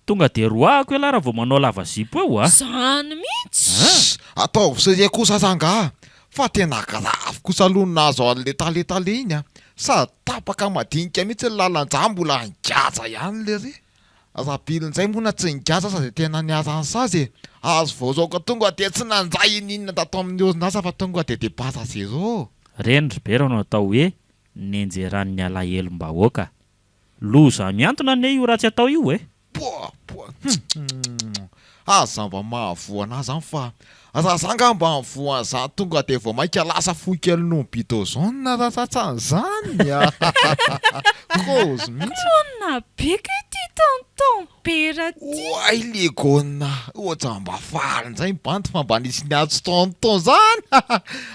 Tonga dia roahako ialahy raha vao manao lava zipo eo a! Zany mihitsy! Ssss! Ataovy sérieux kosa rangaha fa tena grave kosa aloha ny nahazo an'le tale tale iny a! Sady tapaka madinika mihitsy ny lalan-drà mbola nigaja ihany lery! Rabily njay moa na tsy nigaja aza dia tena niharan'ny sazy e! Azo voaroaka tonga dia tsy nanjay ininona tato amin'ny orinasa fa tonga dia départ à zéro! Reny ry Bera no atao hoe nenjeran'ny alahelom-bahoaka. Loza mihantona anie io ratsy atao io e! Poa poa hum aza mba mahavoa anah zany fa raha za nga mba mivoa an'zany tonga de vao maika lasa fohy kely noho ny bidozone raha tratran'zany a! Kôzy mihitsy. Clone be kay ty tonton Bera ty. Oay legona ohatran'ny mba faly ndray ny bandy fa mba nisy niantso tonton zany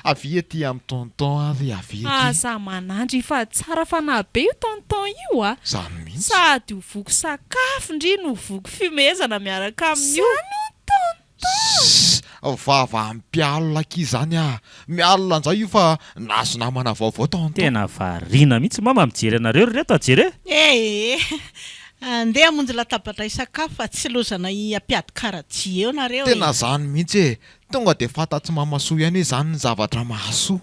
avia aty amin'ny tonton ary avia aty. Aza manandry fa tsara fanahy be io tonton io a! Zany mihitsy. Sady ho voky sakafo ndry no voky fihomehezana miaraka amin'io. Zany hono tonton! Sss! Vava mpialona akia zany ah! Mialona njay io fa nahazo namana vaovao tonton. Tena variana mihitsy mama mijery anareo ry reto a! Jereo! Ee! Andeha hamonjy latabatra hisakafo fa tsy lozana hampiady karajia eo nareo e! Tena zany mihitsy e! Tonga de fantats'i mamasoa ihany hoe zany ny zavatra mahasoa!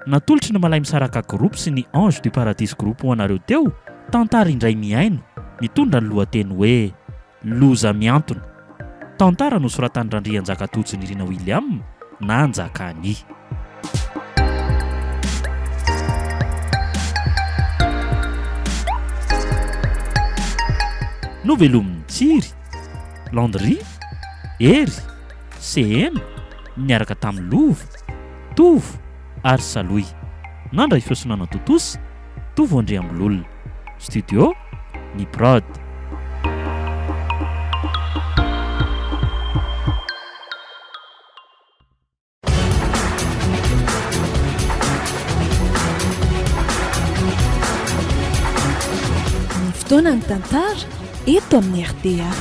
Natolotry ny Malaimisaraka Group sy ny Ange du Paradis Group ho anareo teo, tantara indray mihaino, mitondra ny lohateny hoe Loza mihantona. Tantara nosoratan'i Randrianjaka Tojo Nirina William na Njakani. Novelomin'i Tsiry, Landry, Hery, Seheno, niaraka tamin'i Lova, Tovo ary Salohy. Nandray feo sy nanatontosa, Tovo Andriambololona. Studio, Ny Prod. Ny fotoana ny tantara eto amin'ny rta.